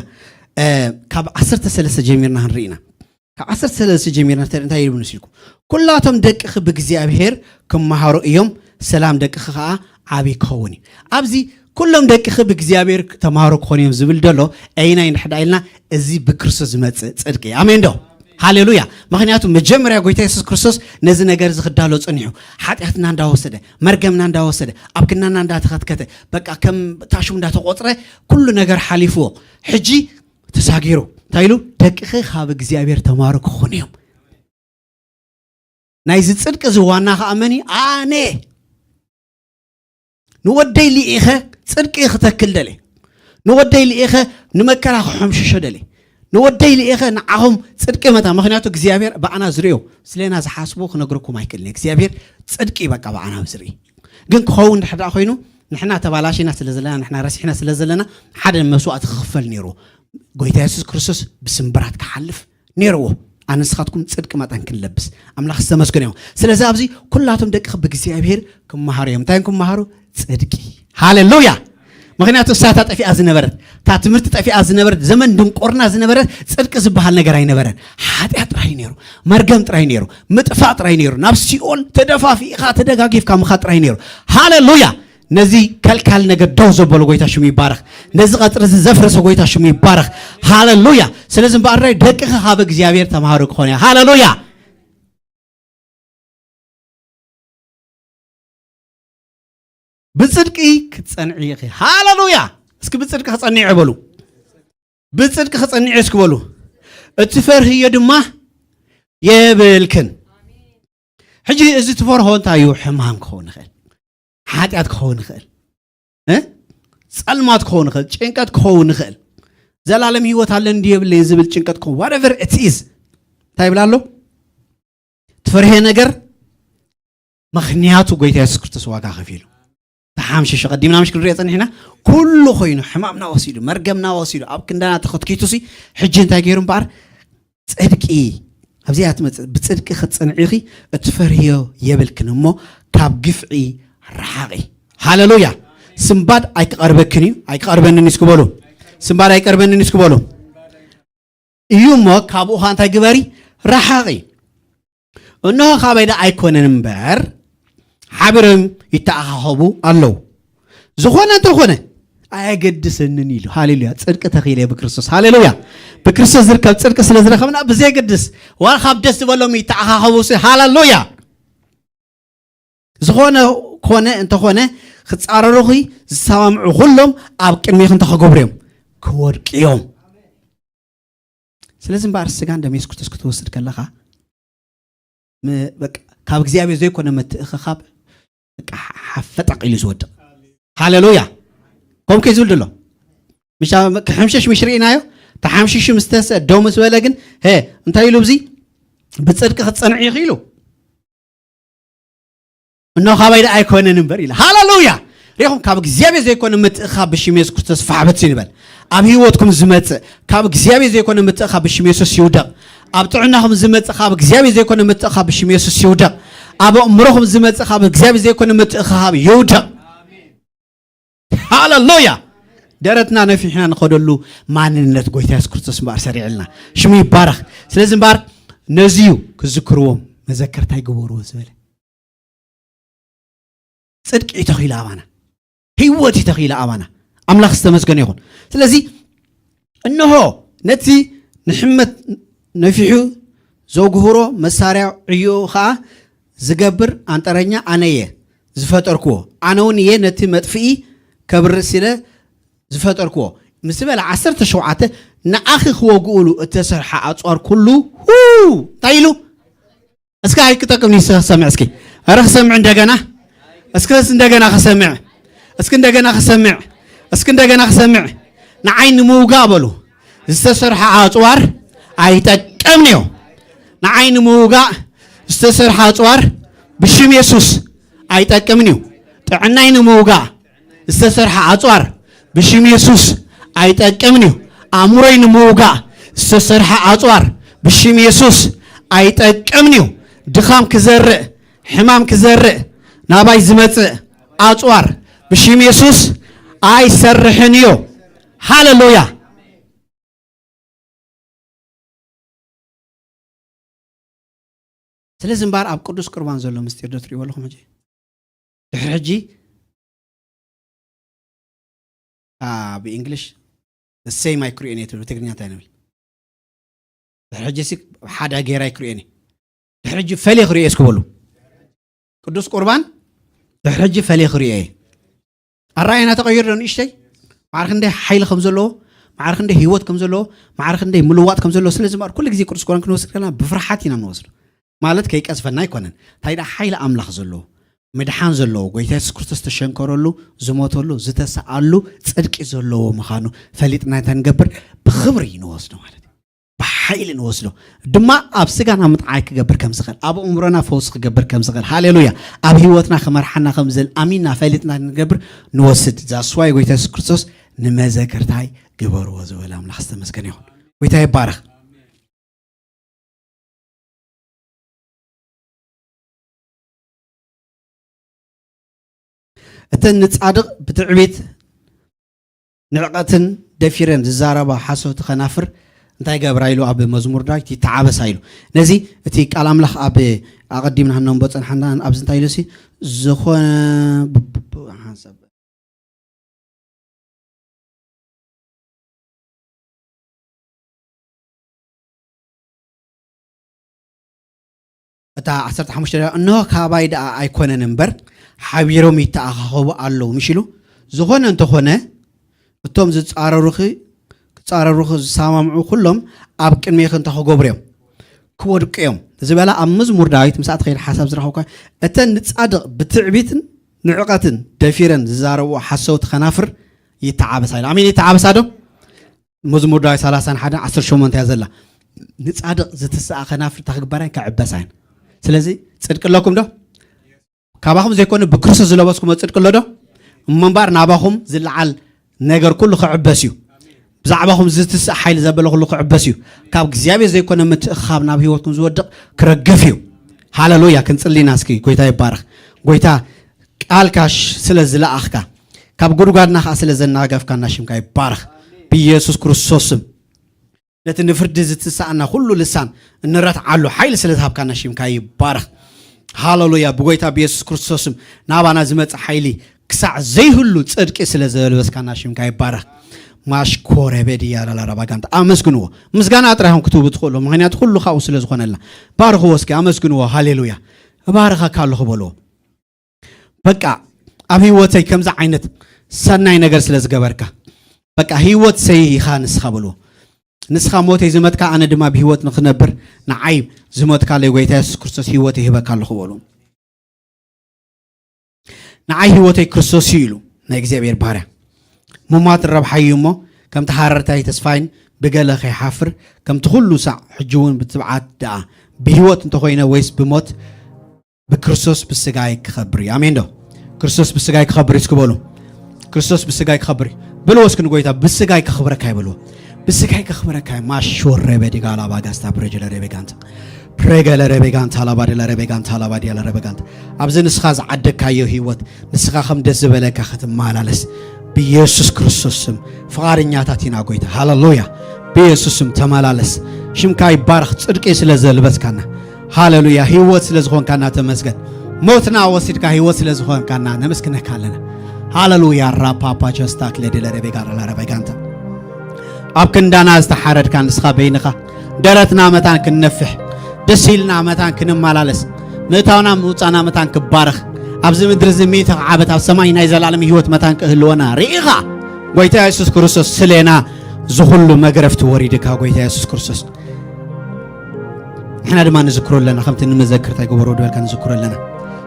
ካብ ዓሰርተ ሰለስተ ጀሚርና ክንርኢ ኢና። ካብ ዓሰርተ ሰለስተ ጀሚርና እንታይ ኢሉ ንስልኩም? ኩላቶም ደቅኺ ብእግዚኣብሔር ክመሃሩ እዮም፣ ሰላም ደቅኺ ከዓ ዓብዪ ክኸውን እዩ። ኣብዚ ኩሎም ደቅኺ ብእግዚኣብሔር ተማሃሩ ክኾኑ እዮም ዝብል ዘሎ ኣይናይ እንድሕዳ ኢልና፣ እዚ ብክርስቶስ ዝመፅእ ፅድቂ እዩ። ኣሜን ዶ? ሃሌሉያ። ምክንያቱ መጀመርያ ጎይታ የሱስ ክርስቶስ ነዚ ነገር እዚ ክዳሎ ፅኒሑ፣ ሓጢኣትና እንዳወሰደ፣ መርገምና እንዳወሰደ፣ ኣብ ክንዳና እንዳተኸትከተ፣ በቃ ከም ታሽሙ እንዳተቆፅረ ኩሉ ነገር ሓሊፍዎ። ሕጂ ተሳጊሩ እንታይ ኢሉ? ደቅኺ ካብ እግዚኣብሔር ተማሩ ክኾኑ እዮም። ናይዚ ፅድቂ እዚ ዋና ከዓ መን እዩ? ኣነ። ንወደይ ልኢኸ ፅድቂ ክተክል ደለ። ንወደይ ልኢኸ ንመከራ ክሐምሽሾ ደለ። ንወደይ ልኢኸ ንዓኹም ፅድቂ መታ። ምክንያቱ እግዚኣብሔር ብኣና ዝርእዮ ስለና ዝሓስቦ ክነግረኩም ኣይክእልን። እግዚኣብሔር ፅድቂ በቃ ብኣና ዝርኢ። ግን ክኸውን ድሕዳ ኮይኑ ንሕና ተባላሽና ስለ ዘለና፣ ንሕና ረሲሕና ስለ ዘለና ሓደ መስዋእቲ ክኽፈል ነይሩ። ጎይታ የሱስ ክርስቶስ ብስምብራት ክሓልፍ ነይርዎ። ኣነ ንስኻትኩም ፅድቂ መጠን ክንለብስ ኣምላኽ ዝተመስገነ ይኹን። ስለዚ ኣብዚ ኩላቶም ደቂ ብእግዚኣብሔር ክመሃሩ እዮም። እንታይ ክመሃሩ? ፅድቂ። ሃሌሉያ። ምክንያቱ እሳታ ጠፊኣ ዝነበረት፣ እታ ትምህርቲ ጠፊኣ ዝነበረት፣ ዘመን ድንቆርና ዝነበረት፣ ፅድቂ ዝበሃል ነገር ኣይነበረን። ሓጢኣት ጥራይ ነይሩ፣ መርገም ጥራይ ነይሩ፣ ምጥፋእ ጥራይ ነይሩ፣ ናብ ሲኦል ተደፋፊእኻ ተደጋጊፍካ ምኻ ጥራይ ነይሩ። ሃሌሉያ። ነዚ ከልካል ነገር ደው ዘበሎ ጎይታ ሽሙ ይባረኽ። ነዚ ቀፅሪ እዚ ዘፍረሰ ጎይታ ሽሙ ይባረኽ። ሃሌሉያ። ስለዚ እምበኣር ደቅኺ ካብ እግዚኣብሔር ተምሃሩ ክኾኑ እያ። ሃሌሉያ። ብፅድቂ ክትፀንዒ ኢኺ። ሃሌሉያ። እስኪ ብፅድቂ ክፀንዒ በሉ። ብፅድቂ ክፀንዒ እስኪ በሉ። እትፈርህዮ ድማ የብልክን። ሕጂ እዚ ትፈርሆ እንታይ እዩ? ሕማም ክኸውን ይኽእል፣ ሓጢኣት ክኸውን ይኽእል፣ እ? ጸልማት ክኸውን ይኽእል፣ ጭንቀት ክኸውን ይኽእል፣ ዘላለም ህይወት ኣለኒ ድዩ የብለይን ዝብል ጭንቀት ክኸውን፣ whatever it is። እንታይ ይብል ኣሎ? ትፈርሄ ነገር፣ ምኽንያቱ ጎይታ የሱስ ክርስቶስ ዋጋ ከፊሉ ተሓምሽሹ። ቀዲምና ምሽ ክንሪኦ ጸኒሕና፣ ኩሉ ኮይኑ፣ ሕማምና ወሲዱ፣ መርገምና ወሲዱ፣ ኣብ ክንዳና ተኸትኪቱ ሲ፣ ሕጂ እንታይ ገይሩ እምበኣር? ጽድቂ። ኣብዚኣ ትመጽእ፣ ብጽድቂ ክትጸንዒኺ እትፈርህዮ የብልክን እሞ ካብ ግፍዒ ረሓቒ። ሃሌሉያ። ስምባድ ኣይክቐርበክን እዩ፣ ኣይክቐርበንን እዩ እስኪ በሉ። ስምባድ ኣይቀርበንን እዩ እስኪ በሉ። እዩ እሞ ካብኡ ኸዓ እንታይ ግበሪ? ረሓቒ። እንሆ ካባይ ደኣ ኣይኮነን እምበር ሓቢሮም ይተኣኻኸቡ ኣለዉ። ዝኾነ እንተኾነ ኣየገድሰንን ኢሉ። ሃሌሉያ። ጽድቂ ተኺለ ብክርስቶስ። ሃሌሉያ። ብክርስቶስ ዝርከብ ጽድቂ ስለ ዝረኸብና ብዘየገድስ ዋላ ካብ ደስ ዝበሎም ይተኣኻኸቡ ሲ። ሃሌሉያ። ዝኾነ ኮነ እንተኾነ ክጻረሩኺ ዝሰማምዑ ኩሎም ኣብ ቅድሚኺ እንታይ ክገብሩ እዮም? ክወድቁ እዮም። ስለዚ እምበኣር ስጋን ደም የሱስ ክርስቶስ ክትወስድ ከለኻ ም-፣ በቃ ካብ እግዚኣብሔር ዘይኮነ ምትእኽኻብ በቃ ሓፈጠቕ ኢሉ ዝወድቕ። ሃሌሉያ። ከምኡ ከይ ዝብል ድሎ። ምሽ ኣብ ክሕምሸሽ ምሽ ርኢናዮ፣ ተሓምሺሹ ምስ ተሰ-፣ ደው ምስ በለ ግን፣ "ሄ፣ እንታይ ኢሉ እዚ? ብጽድቂ ክትጸንዒ ኢኺ?" ኢሉ። "እነሆ ካባይ ደኣ ኣይኮነን እምበር" ኢለ። ሃሌሉያ! ሪኹም፣ ካብ እግዚኣብሔር ዘይኮነ ምትእኻብ ብሽም የሱስ ክርስቶስ ፋሕበት ይንበል። ኣብ ህይወትኩም ዝመጽእ ካብ እግዚኣብሔር ዘይኮነ ምትእኻብ ብሽም የሱስ ይውደቕ። ኣብ ጥዕናኹም ዝመጽእ ካብ እግዚኣብሔር ዘይኮነ ምትእኻብ ብሽም የሱስ ይውደቕ። ኣብ ኣእምሮኹም ዝመጽእ ካብ እግዚኣብሔር ዘይኮነ ምትእኻብ ይውደቕ። ሃሌሉያ! ደረትና ነፊሕና ንኸደሉ ማንነት ጎይታ የሱስ ክርስቶስ እምበኣር ሰሪዕልና። ሽሙ ይባረኽ። ስለዚ እምበኣር ነዚ እዩ ክዝክርዎም መዘከርታ ይግበርዎ ዝበለ። ጽድቂ እዩ ተኺሉ ኣባና። ህይወት እዩ ተኺሉ ኣባና። ኣምላኽ ዝተመስገነ ይኹን። ስለዚ እንሆ ነቲ ንሕመት ነፊሑ ዘጉህሮ መሳርያ ዕዮኡ ኸኣ ዝገብር ኣንጠረኛ ኣነ እየ ዝፈጠርክዎ። ኣነ እውን እየ ነቲ መጥፍኢ ከብርስ ኢለ ዝፈጠርክዎ። ምስ በለ ዓሰርተ ሸውዓተ ንኣኺ ክወግኡሉ እተሰርሐ ኣጽዋር ኩሉ ሁ-፣ እንታይ ኢሉ? እስከ ኣይክጠቅም ይሰ-፣ ሰምዕ እስኪ። ኧረ ክሰምዕ እንደገና። እስከ እንደገና ክሰምዕ። እስኪ እንደገና ክሰምዕ። እስኪ እንደገና ክሰምዕ። ንዓይ ንምውጋእ በሉ ዝተሰርሐ ኣጽዋር ኣይጠቅምን እዩ። ንዓይ ንምውጋእ ዝተሰርሐ ኣጽዋር ብሽም የሱስ ኣይጠቅምን እዩ። ጥዕናይ ንምውጋእ ዝተሰርሐ ኣጽዋር ብሽም የሱስ ኣይጠቅምን እዩ። ኣእምሮይ ንምውጋእ ዝተሰርሐ ኣጽዋር ብሽም የሱስ ኣይጠቅምን እዩ። ድኻም ክዘርእ፣ ሕማም ክዘርእ ናባይ ዝመጽእ ኣጽዋር ብሽም የሱስ ኣይሰርሕን እዩ። ሃለሉያ። ስለዚ እምበኣር ኣብ ቅዱስ ቁርባን ዘሎ ምስጢር ዶ ትርእይዎ ኣለኹም? ሕጂ ድሕሪ ሕጂ፣ አ፣ ብእንግሊሽ፣ the same ኣይክርእዮን እየ ትብል፣ ብትግርኛ እንታይ ንብል? ድሕሪ ሕጂ ሲ ሓደ ጌራ ኣይክርእዮን እየ። ድሕሪ ሕጂ ፈልየ ክርእዮ እስኪ በሉ። ቅዱስ ቁርባን ድሕሪ ሕጂ ፈልየ ክርእዮ እየ። ኣረኣእያና ተቐይሩ ዶ ንእሽተይ? ማዕረ ክንደይ ሓይሊ ከም ዘለዎ፣ ማዕረ ክንደይ ህይወት ከም ዘለዎ፣ ማዕረ ክንደይ ምልዋጥ ከም ዘለዎ። ስለዚ እምበኣር ኩሉ ግዜ ቅዱስ ቁርባን ክንወስድ ከለና ብፍርሓት ኢና ንወስዶ። ማለት ከይቀዝፈና ኣይኮነን። እንታይ ደኣ ሓይሊ ኣምላኽ ዘለዎ፣ ምድሓን ዘለዎ፣ ጎይታ የሱስ ክርስቶስ ዝተሸንከረሉ፣ ዝሞተሉ፣ ዝተሰኣሉ ጽድቂ ዘለዎ ምዃኑ ፈሊጥና እንታይ ንገብር? ብኽብሪ ንወስዶ ማለት እዩ። ብሓይሊ ንወስዶ። ድማ ኣብ ስጋና ምጥዓይ ክገብር ከም ዝኽእል፣ ኣብ ኣእምሮና ፈውሲ ክገብር ከም ዝኽእል፣ ሃሌሉያ፣ ኣብ ህይወትና ክመርሓና ከም ዝኽእል ኣሚንና ፈሊጥና ንገብር ንወስድ። ዛስዋይ ጎይታ የሱስ ክርስቶስ ንመዘክርታይ ግበርዎ ዝበለ ኣምላኽ ዝተመስገነ ይኹን። ጎይታ ይባረኽ። እተን ንጻድቕ ብትዕቢት ንዕቐትን ደፊረን ዝዛረባ ሓሰውቲ ኸናፍር እንታይ ገብራ ኢሉ ኣብ መዝሙር ዳዊት ይተዓበሳ ኢሉ። ነዚ እቲ ቃል ኣምላኽ ኣብ ኣቐዲምና ህነንቦ ጸንሓና ኣብዚ እንታይ ኢሉ ሲ ዝኾነ ሓንሳብ እታ ዓሰርተ ሓሙሽተ ደኣ፣ "እንሆ ካባይ ደኣ ኣይኮነን እምበር፣ ሓቢሮም ይተኣኻኸቡ ኣለዉ" ምሽ ኢሉ፣ "ዝኾነ እንተኾነ፣ እቶም ዝጻረሩኺ፣ ክጻረሩኺ ዝሰማምዑ ኩሎም ኣብ ቅድሜኺ እንታይ ክገብሩ እዮም? ክወድቁ እዮም" ዝበላ ኣብ መዝሙር ዳዊት ምስኣ ትኸይድ ሓሳብ ዝረኸብኳ፣ እተን ንጻድቕ ብትዕቢትን ንዕቐትን ደፊረን ዝዛረብኦ ሓሰውቲ ኸናፍር ይተዓበሳ ኢሉ። ኣሜን፣ ይተዓበሳ ዶ? መዝሙር ዳዊት ሰላሳን ሓደን ዓሰርተ ሸሞንተ እያ ዘላ። ንጻድቕ ዝትስኣ ኸናፍር እንታይ ክግበራ እየን? ክዕበሳ እየን። ስለዚ ጽድቂ ኣለኩም ዶ? ካባኹም ዘይኮነ ብክርስቶስ ዝለበስኩሞ ጽድቂ ኣሎ ዶ? እሞ እምበኣር ናባኹም ዝለዓል ነገር ኩሉ ክዕበስ እዩ። ብዛዕባኹም ዝትስእ ሓይሊ ዘበለ ኩሉ ክዕበስ እዩ። ካብ እግዚኣብሔር ዘይኮነ ምትእኽኻብ ናብ ህይወትኩም ዝወድቕ ክረግፍ እዩ። ሃሌሉያ። ክንጽሊ ኢና እስኪ። ጎይታ ይባረኽ። ጎይታ ቃልካ ሽ-፣ ስለ ዝለኣኽካ፣ ካብ ጉድጓድና ኸኣ ስለ ዘናገፍካና ሽምካ ይባረኽ። ብኢየሱስ ክርስቶስ ስም። ነቲ ንፍርዲ ዝትስኣና ኩሉ ልሳን እንረትዓሉ ሓይሊ ስለ ዝሃብካና ሽምካ ይባረኽ። ሃሌሉያ። ብጎይታ ብየሱስ ክርስቶስ ስም ናባና ዝመጽእ ሓይሊ ክሳዕ ዘይህሉ ጽድቂ ስለ ዘልበስካና ሽምካ ይባረኽ። ማሽኮረ በድያ ላላራባ ጋንታ ኣመስግንዎ። ምስጋና ጥራይ ኢኹም ክትህቡ ትኽእሉ፣ ምኽንያቱ ኩሉ ካብኡ ስለ ዝኾነልና። ባርኽዎ እስኪ፣ ኣመስግንዎ። ሃሌሉያ። እባርኸካ ኣለኹ በልዎ። በቃ ኣብ ህይወተይ ከምዚ ዓይነት ሰናይ ነገር ስለ ዝገበርካ፣ በቃ ህይወት ሰይ ኢኻ ንስኻ በልዎ። ንስኻ ሞተይ ዝመትካ፣ ኣነ ድማ ብህይወት ንኽነብር ንዓይ ዝሞትካለይ ጎይታ የሱስ ክርስቶስ ህይወት ይህበካ ኣለኹ በሉ። ንዓይ ህይወተይ ክርስቶስ እዩ ኢሉ ናይ እግዚኣብሔር ባርያ። ምሟት ረብሓ እዩ እሞ፣ ከምቲ ሃረርታይ ተስፋይን ብገለ ከይሓፍር፣ ከምቲ ኩሉ ሳዕ ሕጂ እውን ብትብዓት ደኣ ብህይወት እንተኾይነ ወይስ ብሞት፣ ብክርስቶስ ብስጋይ ክኸብር እዩ። ኣሜን ዶ? ክርስቶስ ብስጋይ ክኸብር እዩ እስኪ በሉ። ክርስቶስ ብስጋይ ክኸብር እዩ። በልዎ እስኪ ንጎይታ፣ "ብስጋይ ከኽብረካ" እዩ በልዎ። "ብስጋይ ከኽብረካ እዩ።" ማሾ ረበ ዲጋ ላባ ጋስታ ፕሬጀለ ረበ ጋንታ። ፕሬገለ ረበ ጋንታ ላባ ደለ ረበ ጋንታ ላባ ዲያለ ረበ ጋንታ። ኣብዚ ንስኻ ዝዓደግካዮ ህይወት፣ ንስኻ ከም ደስ ዝበለካ ክትመላለስ ብኢየሱስ ክርስቶስ ስም ፍቓደኛታት ኢና ጎይታ። ሃሌሉያ። ብኢየሱስ ስም ተመላለስ። ሽምካ ይባረኽ፣ ጽድቂ ስለ ዘልበስካና። ሃሌሉያ። ህይወት ስለ ዝኾንካና ተመስገን። ሞትና ወሲድካ ህይወት ስለ ዝኾንካና ነመስግነካ ኣለና። ሃሌሉያ። ራፓፓ ቸስታ ክለ ደለ ረቤጋ ራላ ረቤጋንታ። ኣብ ክንዳና ዝተሓረድካ ንስኻ በይንኻ፣ ደረትና መታን ክንነፍሕ፣ ደስ ኢልና መታን ክንመላለስ፣ ምእታውና ምውጻና መታን ክባረኽ፣ ኣብዚ ምድሪ እዚ ሚእቲ ዓመት ኣብ ሰማይ ናይ ዘላለም ህይወት መታን ክህልወና ርኢኻ፣ ጎይታ የሱስ ክርስቶስ ስሌና ዝኹሉ መግረፍቲ ወሪድካ፣ ጎይታ የሱስ ክርስቶስ። ንሕና ድማ ንዝክሮ ኣለና፣ ከምቲ ንመዘክርታ ይገበሮ ድበልካ ንዝክሮ ኣለና።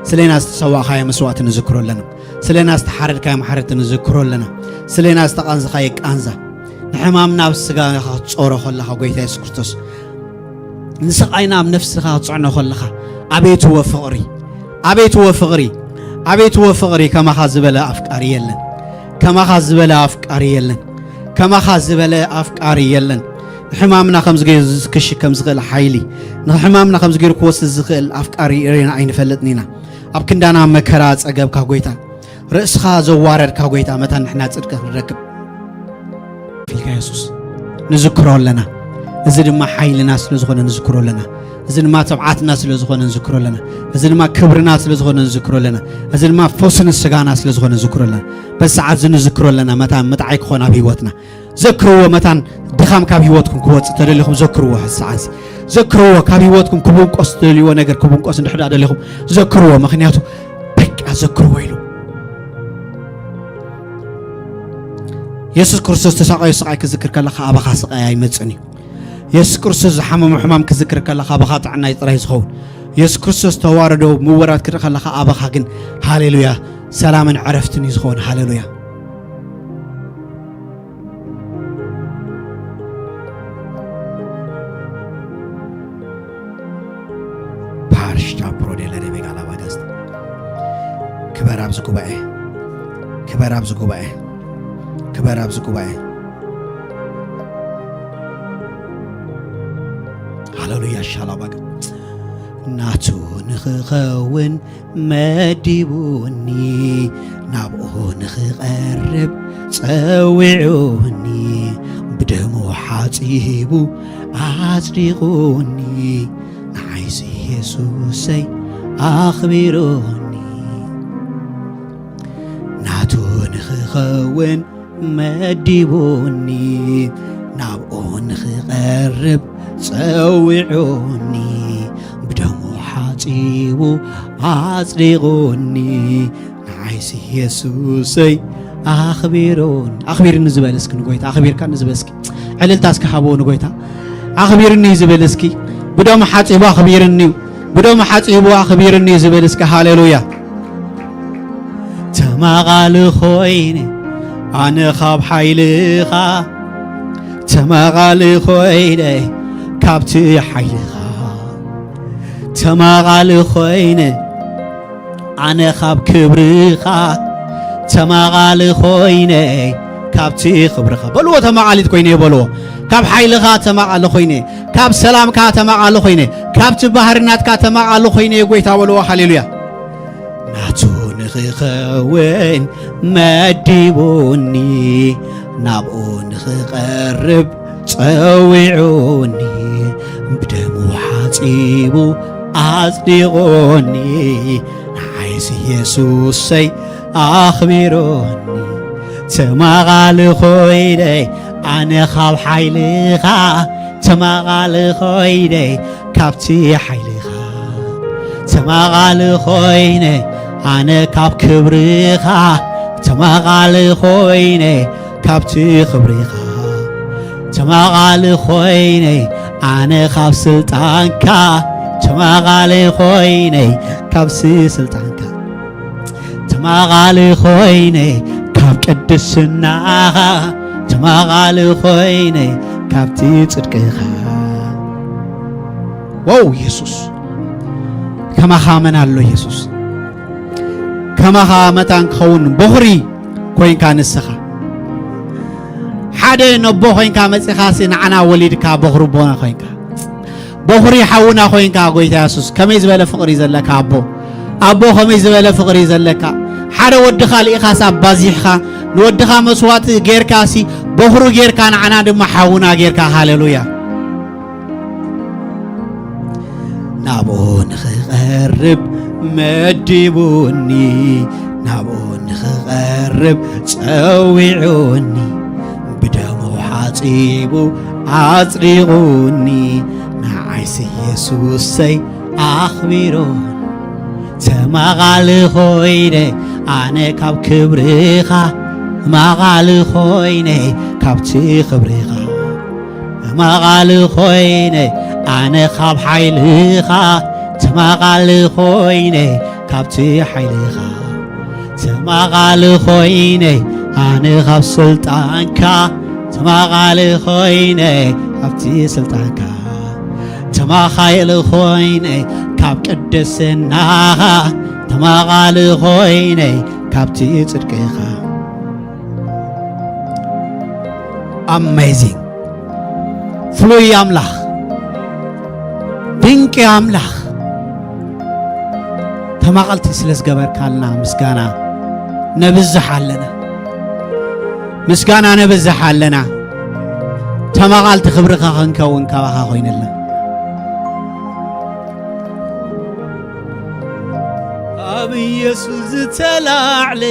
ስሌና ዝተሰዋእካዮ መስዋእቲ ንዝክሮ ኣለና። ስሌና ዝተሓረድካዮ ማሕረድቲ ንዝክሮ ኣለና። ስሌና ዝተቃንዝካዮ ቃንዛ። ንሕማምና ኣብ ስጋኻ ክትጾሮ ከለኻ፣ ጎይታ የሱስ ክርስቶስ፣ ንስቃይና ኣብ ነፍስኻ ክትጽዕኖ ከለኻ፣ ኣቤት እወ ፍቕሪ፣ ኣቤት እወ ፍቕሪ፣ ኣቤት እወ ፍቕሪ፣ ከማኻ ዝበለ ኣፍቃሪ የለን። ከማኻ ዝበለ ኣፍቃሪ የለን። ከማኻ ዝበለ ኣፍቃሪ የለን። ንሕማምና ከምዚ ገይሩ ክሽከም ዝኽእል ሓይሊ፣ ንሕማምና ከምዚ ገይሩ ክወስድ ዝኽእል ኣፍቃሪ ርኢና ኣይንፈልጥን ኢና። ኣብ ክንዳና መከራ ጸገብካ ጎይታ፣ ርእስኻ ዘዋረድካ ጎይታ፣ መታን ንሕና ጽድቂ ክንረክብ ኢልካ የሱስ ንዝክሮ ኣለና። እዚ ድማ ሓይልና ስለ ዝኾነ ንዝክሮ ኣለና። እዚ ድማ ትብዓትና ስለ ዝኾነ ንዝክሮ ኣለና። እዚ ድማ ክብርና ስለ ዝኾነ ንዝክሮ ኣለና። እዚ ድማ ፈውሲ ንስጋና ስለ ዝኾነ ንዝክሮ ኣለና። በዚ ሰዓት እዚ ንዝክሮ ኣለና። መታን ምጥዓይ ክኾን ኣብ ህይወትና። ዘክርዎ መታን ድኻም ካብ ህይወትኩም ክወጽእ ተደሊኹም ዘክርዎ። ሕዚ ሰዓት እዚ ዘክርዎ። ካብ ህይወትኩም ክብንቆስ ትደልይዎ ነገር ክብንቆስ እንድሕር ደኣ ደሊኹም ዘክርዎ። ምኽንያቱ በቃ ዘክርዎ ኢሉ የሱስ ክርስቶስ ተሳቐዮ ስቓይ ክዝክር ከለኻ ኣባኻ ስቓይ ኣይመጽእን እዩ። የሱስ ክርስቶስ ዝሓመሞ ሕማም ክዝክር ከለኻ ኣባኻ ጥዕና እዩ ጥራይ ዝኸውን። የሱስ ክርስቶስ ተዋረዶ ምወራድ ክርኢ ከለኻ ኣባኻ ግን ሃሌሉያ ሰላምን ዕረፍትን እዩ ዝኸውን። ሃሌሉያ። ፓርሽታ ፕሮዴለ ሬቤጋ ላባጋስታ። ክበር ኣብዚ ጉባኤ፣ ክበር ኣብዚ ጉባኤ፣ ክበር ኣብዚ ጉባኤ። ሃሌሉያ ሻላባጋ። ናቱ ንኽኸውን መዲቡኒ፣ ናብኡ ንኽቐርብ ጸዊዑኒ፣ ብደሙ ሓጺቡ ኣጽዲቑኒ፣ ንዓይሲ የሱሰይ ኣኽቢሩኒ። ናቱ ንኽኸውን መዲቡኒ፣ ናብኡ ንኽቐርብ ጸዊዑኒ፣ ብደሙ ሓጺቡ ኣጽዲቑኒ፣ ንዓይሲ የሱሰይ ኣኽቢሩኒ። ኣኽቢርኒ ዝበል እስኪ ንጎይታ፣ ኣኽቢርካኒ ዝበል እስኪ። ዕልልታ እስኪ ሃብዎ ንጎይታ። ኣኽቢርኒ ዝበል እስኪ። ብደሙ ሓጺቡ ኣኽቢርኒ እዩ። ብደሙ ሓጺቡ ኣኽቢርኒ ዝበል እስኪ። ሃሌሉያ። ተማቓሊ ኮይነ ኣነ ካብ ሓይልኻ፣ ተማቓሊ ኮይነ ካብቲ ሓይልኻ፣ ተማቓሊ ኮይነ ኣነ ካብ ክብርኻ፣ ተማቓሊ ኮይነ ካብቲ ክብርኻ። በልዎ፣ ተማቓሊት ኮይነ በልዎ። ካብ ሓይልኻ ተማቓሊ ኮይነ፣ ካብ ሰላምካ ተማቓሊ ኮይነ፣ ካብቲ ባህርናትካ ተማቓሊ ኮይነ ጎይታ በልዎ። ሃሌሉያ። ናቱ ንኽኸውን መዲቡኒ፣ ናብኡ ንኽቐርብ ጸዊዑኒ፣ ብደሙ ሓጺቡ ኣጽዲቑኒ፣ ንዓይሲ የሱሰይ ኣኽቢሩኒ። ተማቓሊ ኮይነ ኣነ ካብ ሓይልኻ፣ ተማቓሊ ኮይነ ካብቲ ሓይልኻ፣ ተማቓሊ ኮይነ ኣነ ካብ ክብርኻ፣ ተማቓሊ ኮይነ ካብቲ ክብርኻ፣ ተማቓሊ ኮይነ ኣነ ካብ ስልጣንካ፣ ተማቓሊ ኮይነ ካብቲ ስልጣንካ፣ ተማቓሊ ኮይነ ካብ ቅድስናኻ፣ ተማቓሊ ኮይነ ካብቲ ጽድቅኻ። ዋው የሱስ፣ ከማኻ መን ኣሎ የሱስ? ከማኻ መታን ክኸውን በኹሪ ኮይንካ ንስኻ ሓደ ነቦ ኮይንካ መጺኻሲ ንዓና ወሊድካ በኹሪ ኣቦና ኮይንካ። በኹሪ ሓውና ኮይንካ ጎይታ የሱስ፣ ከመይ ዝበለ ፍቕሪ ዘለካ ኣቦ። ኣቦ ከመይ ዝበለ ፍቕሪ ዘለካ። ሓደ ወድኻ ልኢኻስ ኣባዚሕኻ፣ ንወድኻ መስዋእቲ ጌርካሲ፣ በኹሩ ጌርካ ንዓና ድማ ሓውና ጌርካ። ሃሌሉያ። ናብኡ ንኽቐርብ መዲቡኒ፣ ናብኡ ንኽቐርብ ጸዊዑኒ፣ ብደሙ ሓጺቡ ኣጽዲቑኒ፣ ንዓይሲ የሱሰይ ኣኽቢሩኒ። ተማቓሊ ኮይነ ኣነ ካብ ክብርኻ፣ ተማቓሊ ኮይነ ካብቲ ክብርኻ፣ ተማቓሊ ኮይነ ኣነ ካብ ሓይልኻ፣ ተማቓሊ ኮይነ ካብቲ ሓይልኻ፣ ተማቓሊ ኮይነ ኣነ ካብ ስልጣንካ፣ ተማቓሊ ኮይነ ካብቲ ስልጣንካ፣ ተማኻይሊ ኮይነ ካብ ቅድስናኻ፣ ተማቓሊ ኮይነ ካብቲ ጽድቅኻ። ኣሜዚንግ፣ ፍሉይ ኣምላኽ፣ ድንቂ ኣምላኽ፣ ተማቐልቲ ስለ ዝገበርካልና ምስጋና። ነብዝሕ ኣለና፣ ምስጋና ነብዝሕ ኣለና። ተማቓልቲ ክብርኻ ክንከውን ካባኻ ኮይንልና። ኣብ ኢየሱስ ዝተላዕለ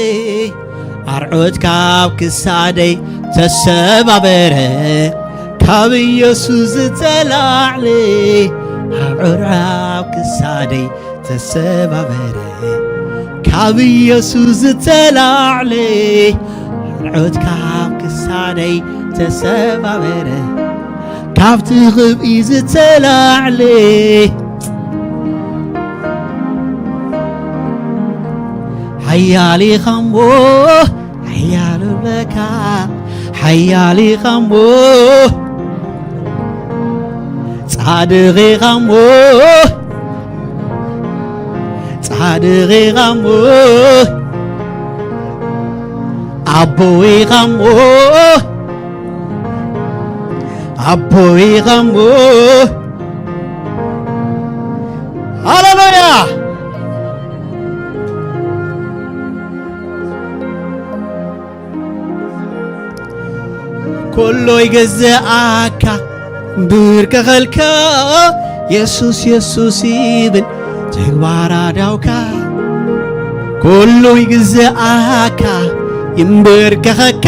ኣርዑት ካብ ክሳደይ ተሰባበረ። ካብ ኢየሱስ ዝተላዕለ ኣርዑት ካብ ክሳደይ ተሰባበረ። ካብ ኢየሱስ ዝተላዕለ ኣርዑት ካብ ክሳደይ ተሰባበረ። ካብቲ ክብኢ ዝተላዕለ ሓያል ኢኻ እሞ ሓያል እብለካ፣ ሓያል ኢኻ እሞ ጻድቕ ኢኻ እሞ፣ ጻድቕ ኢኻ እሞ፣ ኣቦ ኢኻ እሞ፣ ኣቦ ኢኻ እሞ። ሃሌሉያ! ኩሉ ይግዝኣካ፣ ብርከኸልካ፣ የሱስ የሱስ ይብል ተግባር ኣዳውካ። ኩሉ ይግዝኣካ፣ ይንበርከኸካ፣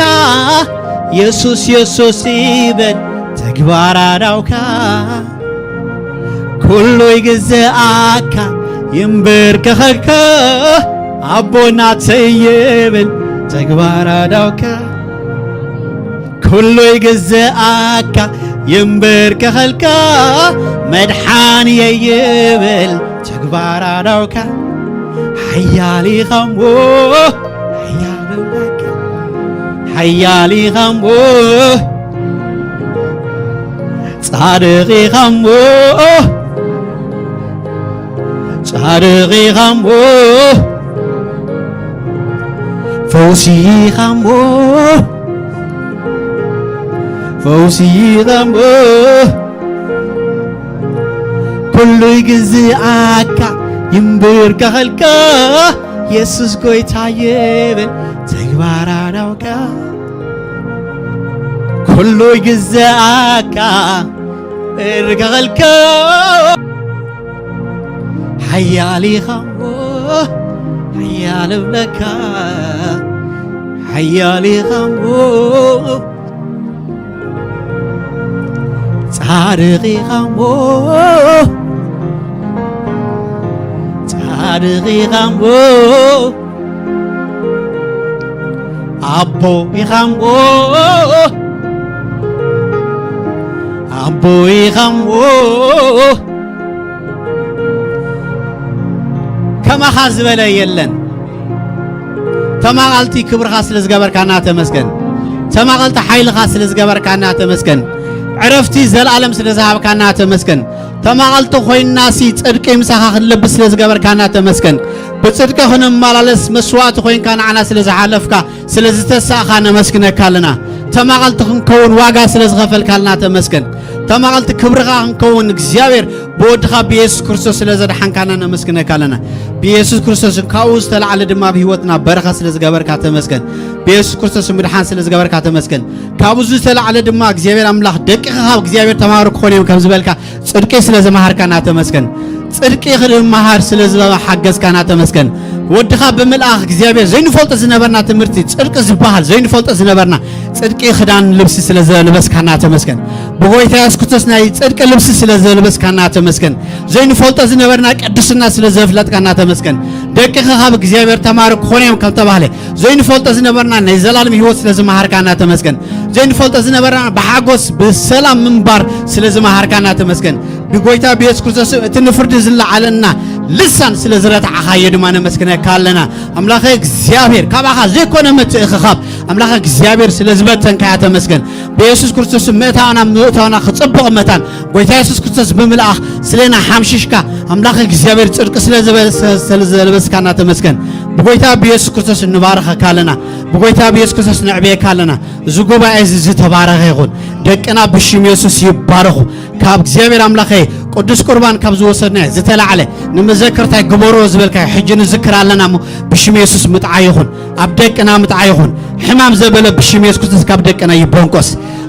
የሱስ የሱስ ይብል ተግባር ኣዳውካ። ኩሉ ይግዝኣካ፣ ይንበርከኸካ፣ ኣቦ ናተይ ይብል ተግባር ኣዳውካ። ኩሉ ይግዝኣካ፣ ይንበርከኸልካ፣ መድሓንየይ ይብል ተግባር ኣዳውካ። ሓያል ኢኻ እሞ፣ ሓያል ኣምላኽ፣ ሓያል ኢኻ እሞ፣ ጻድቕ ኢኻ እሞ፣ ጻድቕ ኢኻ እሞ፣ ፈውሲ ኢኻ እሞ፣ ፈውሲ ኢኻ እሞ፣ ኩሉ ይግዝኣካ፣ ይንበርከኸልካ፣ የሱስ ጎይታ ይብል ተግባር ኣዳውካ። ኩሉ ይግዝኣካ፣ እርከኸልካ፣ ሓያል ኢኻ እሞ፣ ሓያል እብለካ፣ ሓያል ኢኻ እሞ፣ ጻድቕ ኢኻ እሞ፣ ጻድቕ ኢኻ እሞ፣ ኣቦ ኢኻ እሞ፣ ኣቦ ኢኻ እሞ፣ ከማኻ ዝበለ የለን። ተማቐልቲ ክብርኻ ስለ ዝገበርካና ተመስገን። ተማቐልቲ ሓይልኻ ስለ ዝገበርካና ተመስገን። ዕረፍቲ ዘለኣለም ስለ ዝሃብካና ተመስገን። ተማቐልቲ ኮይንናሲ ጽድቂ ምሳኻ ክንለብስ ስለ ዝገበርካና ተመስገን። ብጽድቂ ክንመላለስ መስዋእቲ ኮይንካ ንዓና ስለ ዝሓለፍካ፣ ስለ ዝተሳእኻ ነመስግነካ ኣለና። ተማቐልቲ ክንከውን ዋጋ ስለ ዝኸፈልካልና ተመስገን። ተማቐልቲ ክብርኻ ክንከውን እግዚኣብሔር ብወድኻ ብየሱስ ክርስቶስ ስለ ዘድሓንካና ነመስግነካ ኣለና። ብየሱስ ክርስቶስን ካብኡ ዝተላዕለ ድማ ኣብ ህይወትና በረኸት ስለ ዝገበርካ ተመስገን። ብየሱስ ክርስቶስ ምድሓን ስለ ዝገበርካ ተመስገን። ካብኡ ዝተላዕለ ድማ እግዚኣብሔር ኣምላኽ ደቅኻ ካብ እግዚኣብሔር ተማሃሩ ክኾኑ እዮም ከም ዝበልካ ጽድቂ ስለ ዝመሃርካና ተመስገን። ጽድቂ ክንመሃር ስለ ዝሓገዝካና ተመስገን። ወድኻ ብምልኣኽ እግዚኣብሔር ዘይንፈልጦ ዝነበርና ትምህርቲ ጽድቂ ዝበሃል ዘይንፈልጦ ዝነበርና ጽድቂ ክዳን ልብሲ ስለ ዘልበስካና ተመስገን። ብጎይታ የሱስ ክርስቶስ ናይ ጽድቂ ልብሲ ስለ ዘልበስካና ተመስገን። ዘይንፈልጦ ዝነበርና ቅድስና ስለ ዘፍለጥካና ተመስገን። ደቅኻ ካብ እግዚኣብሔር ተማሩ ክኾኑ እዮም ከም ተባህለ ዘይንፈልጦ ዝነበርና ናይ ዘላለም ህይወት ስለ ዝመሃርካና ተመስገን። ዘይንፈልጦ ዝነበርና ብሓጎስ ብሰላም ምንባር ስለ ዝመሃርካና ተመስገን። ብጎይታ ብየሱስ ክርስቶስ እቲ ንፍርዲ ዝለዓለና ልሳን ስለ ዝረታዕኻዮ ድማ ነመስግነካ ኣለና። ኣምላኸ እግዚኣብሔር፣ ካባኻ ዘይኮነ ምትእኽኻብ ኣምላኸ እግዚኣብሔር ስለ ዝበተንካያ ተመስገን። ብየሱስ ክርስቶስ ምእታውና ምእታውና ክጽብቕ መታን ጎይታ የሱስ ክርስቶስ ብምልኣኽ ስለና ሓምሽሽካ ኣምላኸ እግዚኣብሔር ጽድቂ ስለ ዝበ-፣ ስለ ዘለበስካና ተመስገን። ብጎይታ ብየሱስ ክርስቶስ ንባርኸካ ኣለና። ብጎይታ ብየሱስ ክርስቶስ ነዕብየካ ኣለና። እዚ ጉባኤ እዚ ዝተባረኸ ይኹን። ደቅና ብሽም የሱስ ይባረኹ። ካብ እግዚኣብሔር ኣምላኸ ቅዱስ ቁርባን ካብ ዝወሰድናዮ ዝተላዕለ ንመዘከርታይ ግበሮ ዝበልካዮ ሕጂ ንዝክር ኣለና እሞ ብሽም የሱስ ምጥዓይ ይኹን፣ ኣብ ደቅና ምጥዓይ ይኹን። ሕማም ዘበለ ብሽም የሱስ ክርስቶስ ካብ ደቅና ይቦንቆስ።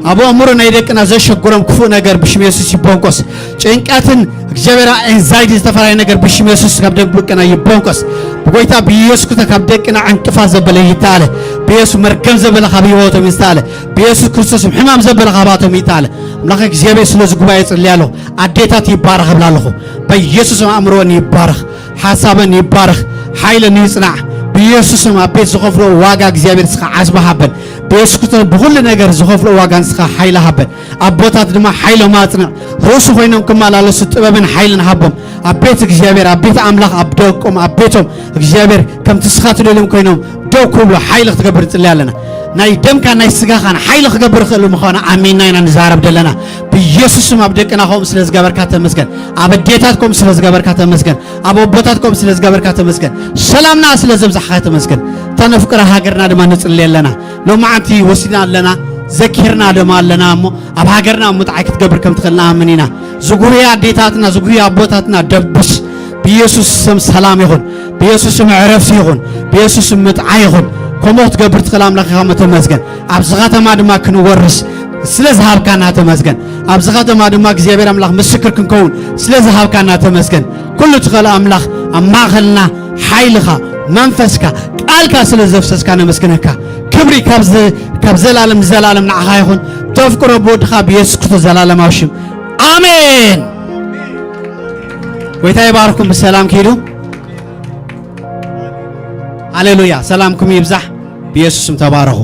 ኣብ ኣእምሮ ናይ ደቅና ዘሸግሮም ክፉእ ነገር ብሽም የሱስ ይቦንቆስ። ጭንቀትን እግዚኣብሔር ኤንዛይቲ ዝተፈራየ ነገር ብሽም የሱስ ካብ ደቅና ይቦንቆስ። ብጎይታ ብኢየሱስ ክርስቶስ ካብ ደቅና ዕንቅፋት ዘበለ ይተኣለ። ብኢየሱስ መርገም ዘበለ ካብ ህይወቶም ይተኣለ። ብኢየሱስ ክርስቶስ ሕማም ዘበለ ካባቶም ይተኣለ። ኣምላኽ እግዚኣብሔር ስለዚ ጉባኤ ጽልያ ኣለኹ። ኣዴታት ይባረኽ እብላ ኣለኹ። በኢየሱስም ኣእምሮን ይባረኽ፣ ሓሳበን ይባረኽ፣ ሓይለን ይጽናዕ። ብኢየሱስም ኣብ ቤት ዝኸፍሎ ዋጋ እግዚኣብሔር እስኻ ዓስባ ሃበን። ብኢየሱስ ክርስቶስ ብኹሉ ነገር ዝኸፍሎ ዋጋ ንስኻ ሓይሊ ሃበን። ኣቦታት ድማ ሓይሎም ኣጽንዕ። ርእሱ ኮይኖም ክመላለሱ ጥበብን ሓይልን ሃቦም። ኣብ ቤት እግዚኣብሔር፣ ኣብ ቤት ኣምላኽ፣ ኣብ ደቆም፣ ኣብ ቤቶም እግዚኣብሔር ከምቲ ንስኻ ትደልዮም ኮይኖም ደው ክብሉ ሓይሊ ክትገብር ንጽሊ ኣለና። ናይ ደምካ ናይ ስጋኻን ሓይሊ ክገብር ክእል ምዃኑ ኣሚንና ኢና ንዛረብ ዘለና። ብኢየሱስ ስም ኣብ ደቅና ከምኡ ስለ ዝገበርካ ተመስገን። ኣብ ኣዴታት ከምኡ ስለ ዝገበርካ ተመስገን። ኣብ ኣቦታት ከምኡ ስለ ዝገበርካ ተመስገን። ሰላምና ስለ ዘብዛሕካ ተመስገን። ተነፍቅረ ሃገርና ድማ ንጽሊ ኣለና። ሎማዓንቲ ወሲድና ኣለና፣ ዘኪርና ድማ ኣለና እሞ ኣብ ሃገርና ምጥዓይ ክትገብር ከም ትኽእል ንኣምን ኢና። ዝጉህዩ ኣዴታትና፣ ዝጉህዩ ኣቦታትና ደብስ። ብኢየሱስ ስም ሰላም ይኹን። ብኢየሱስ ስም ዕረፍቲ ይኹን። ብኢየሱስ ስም ምጥዓይ ይኹን። ከምኡ ክትገብር ትኽእል ኣምላኽ ኢኻ፣ ተመስገን። ኣብዚ ከተማ ድማ ክንወርስ ስለ ዝሃብካና ተመስገን። ኣብዚ ከተማ ድማ እግዚኣብሔር ኣምላኽ ምስክር ክንከውን ስለ ዝሃብካና ተመስገን። ኩሉ ትኽእል ኣምላኽ ኣብ ማእኸልና ሓይልኻ፣ መንፈስካ፣ ቃልካ ስለ ዘፍሰስካ ነመስግነካ። ክብሪ ካብ ዘ-፣ ካብ ዘላለም ንዘላለም ንዓኻ ይኹን። ተፍቅሮ ብወድኻ ብየሱስ ክርስቶስ ዘላለማዊ ሽም። ኣሜን። ጎይታ ይባርኩም። ብሰላም ኪዱ። ሃሌሉያ። ሰላምኩም ይብዛሕ። ብየሱስ ስም ተባረኹ።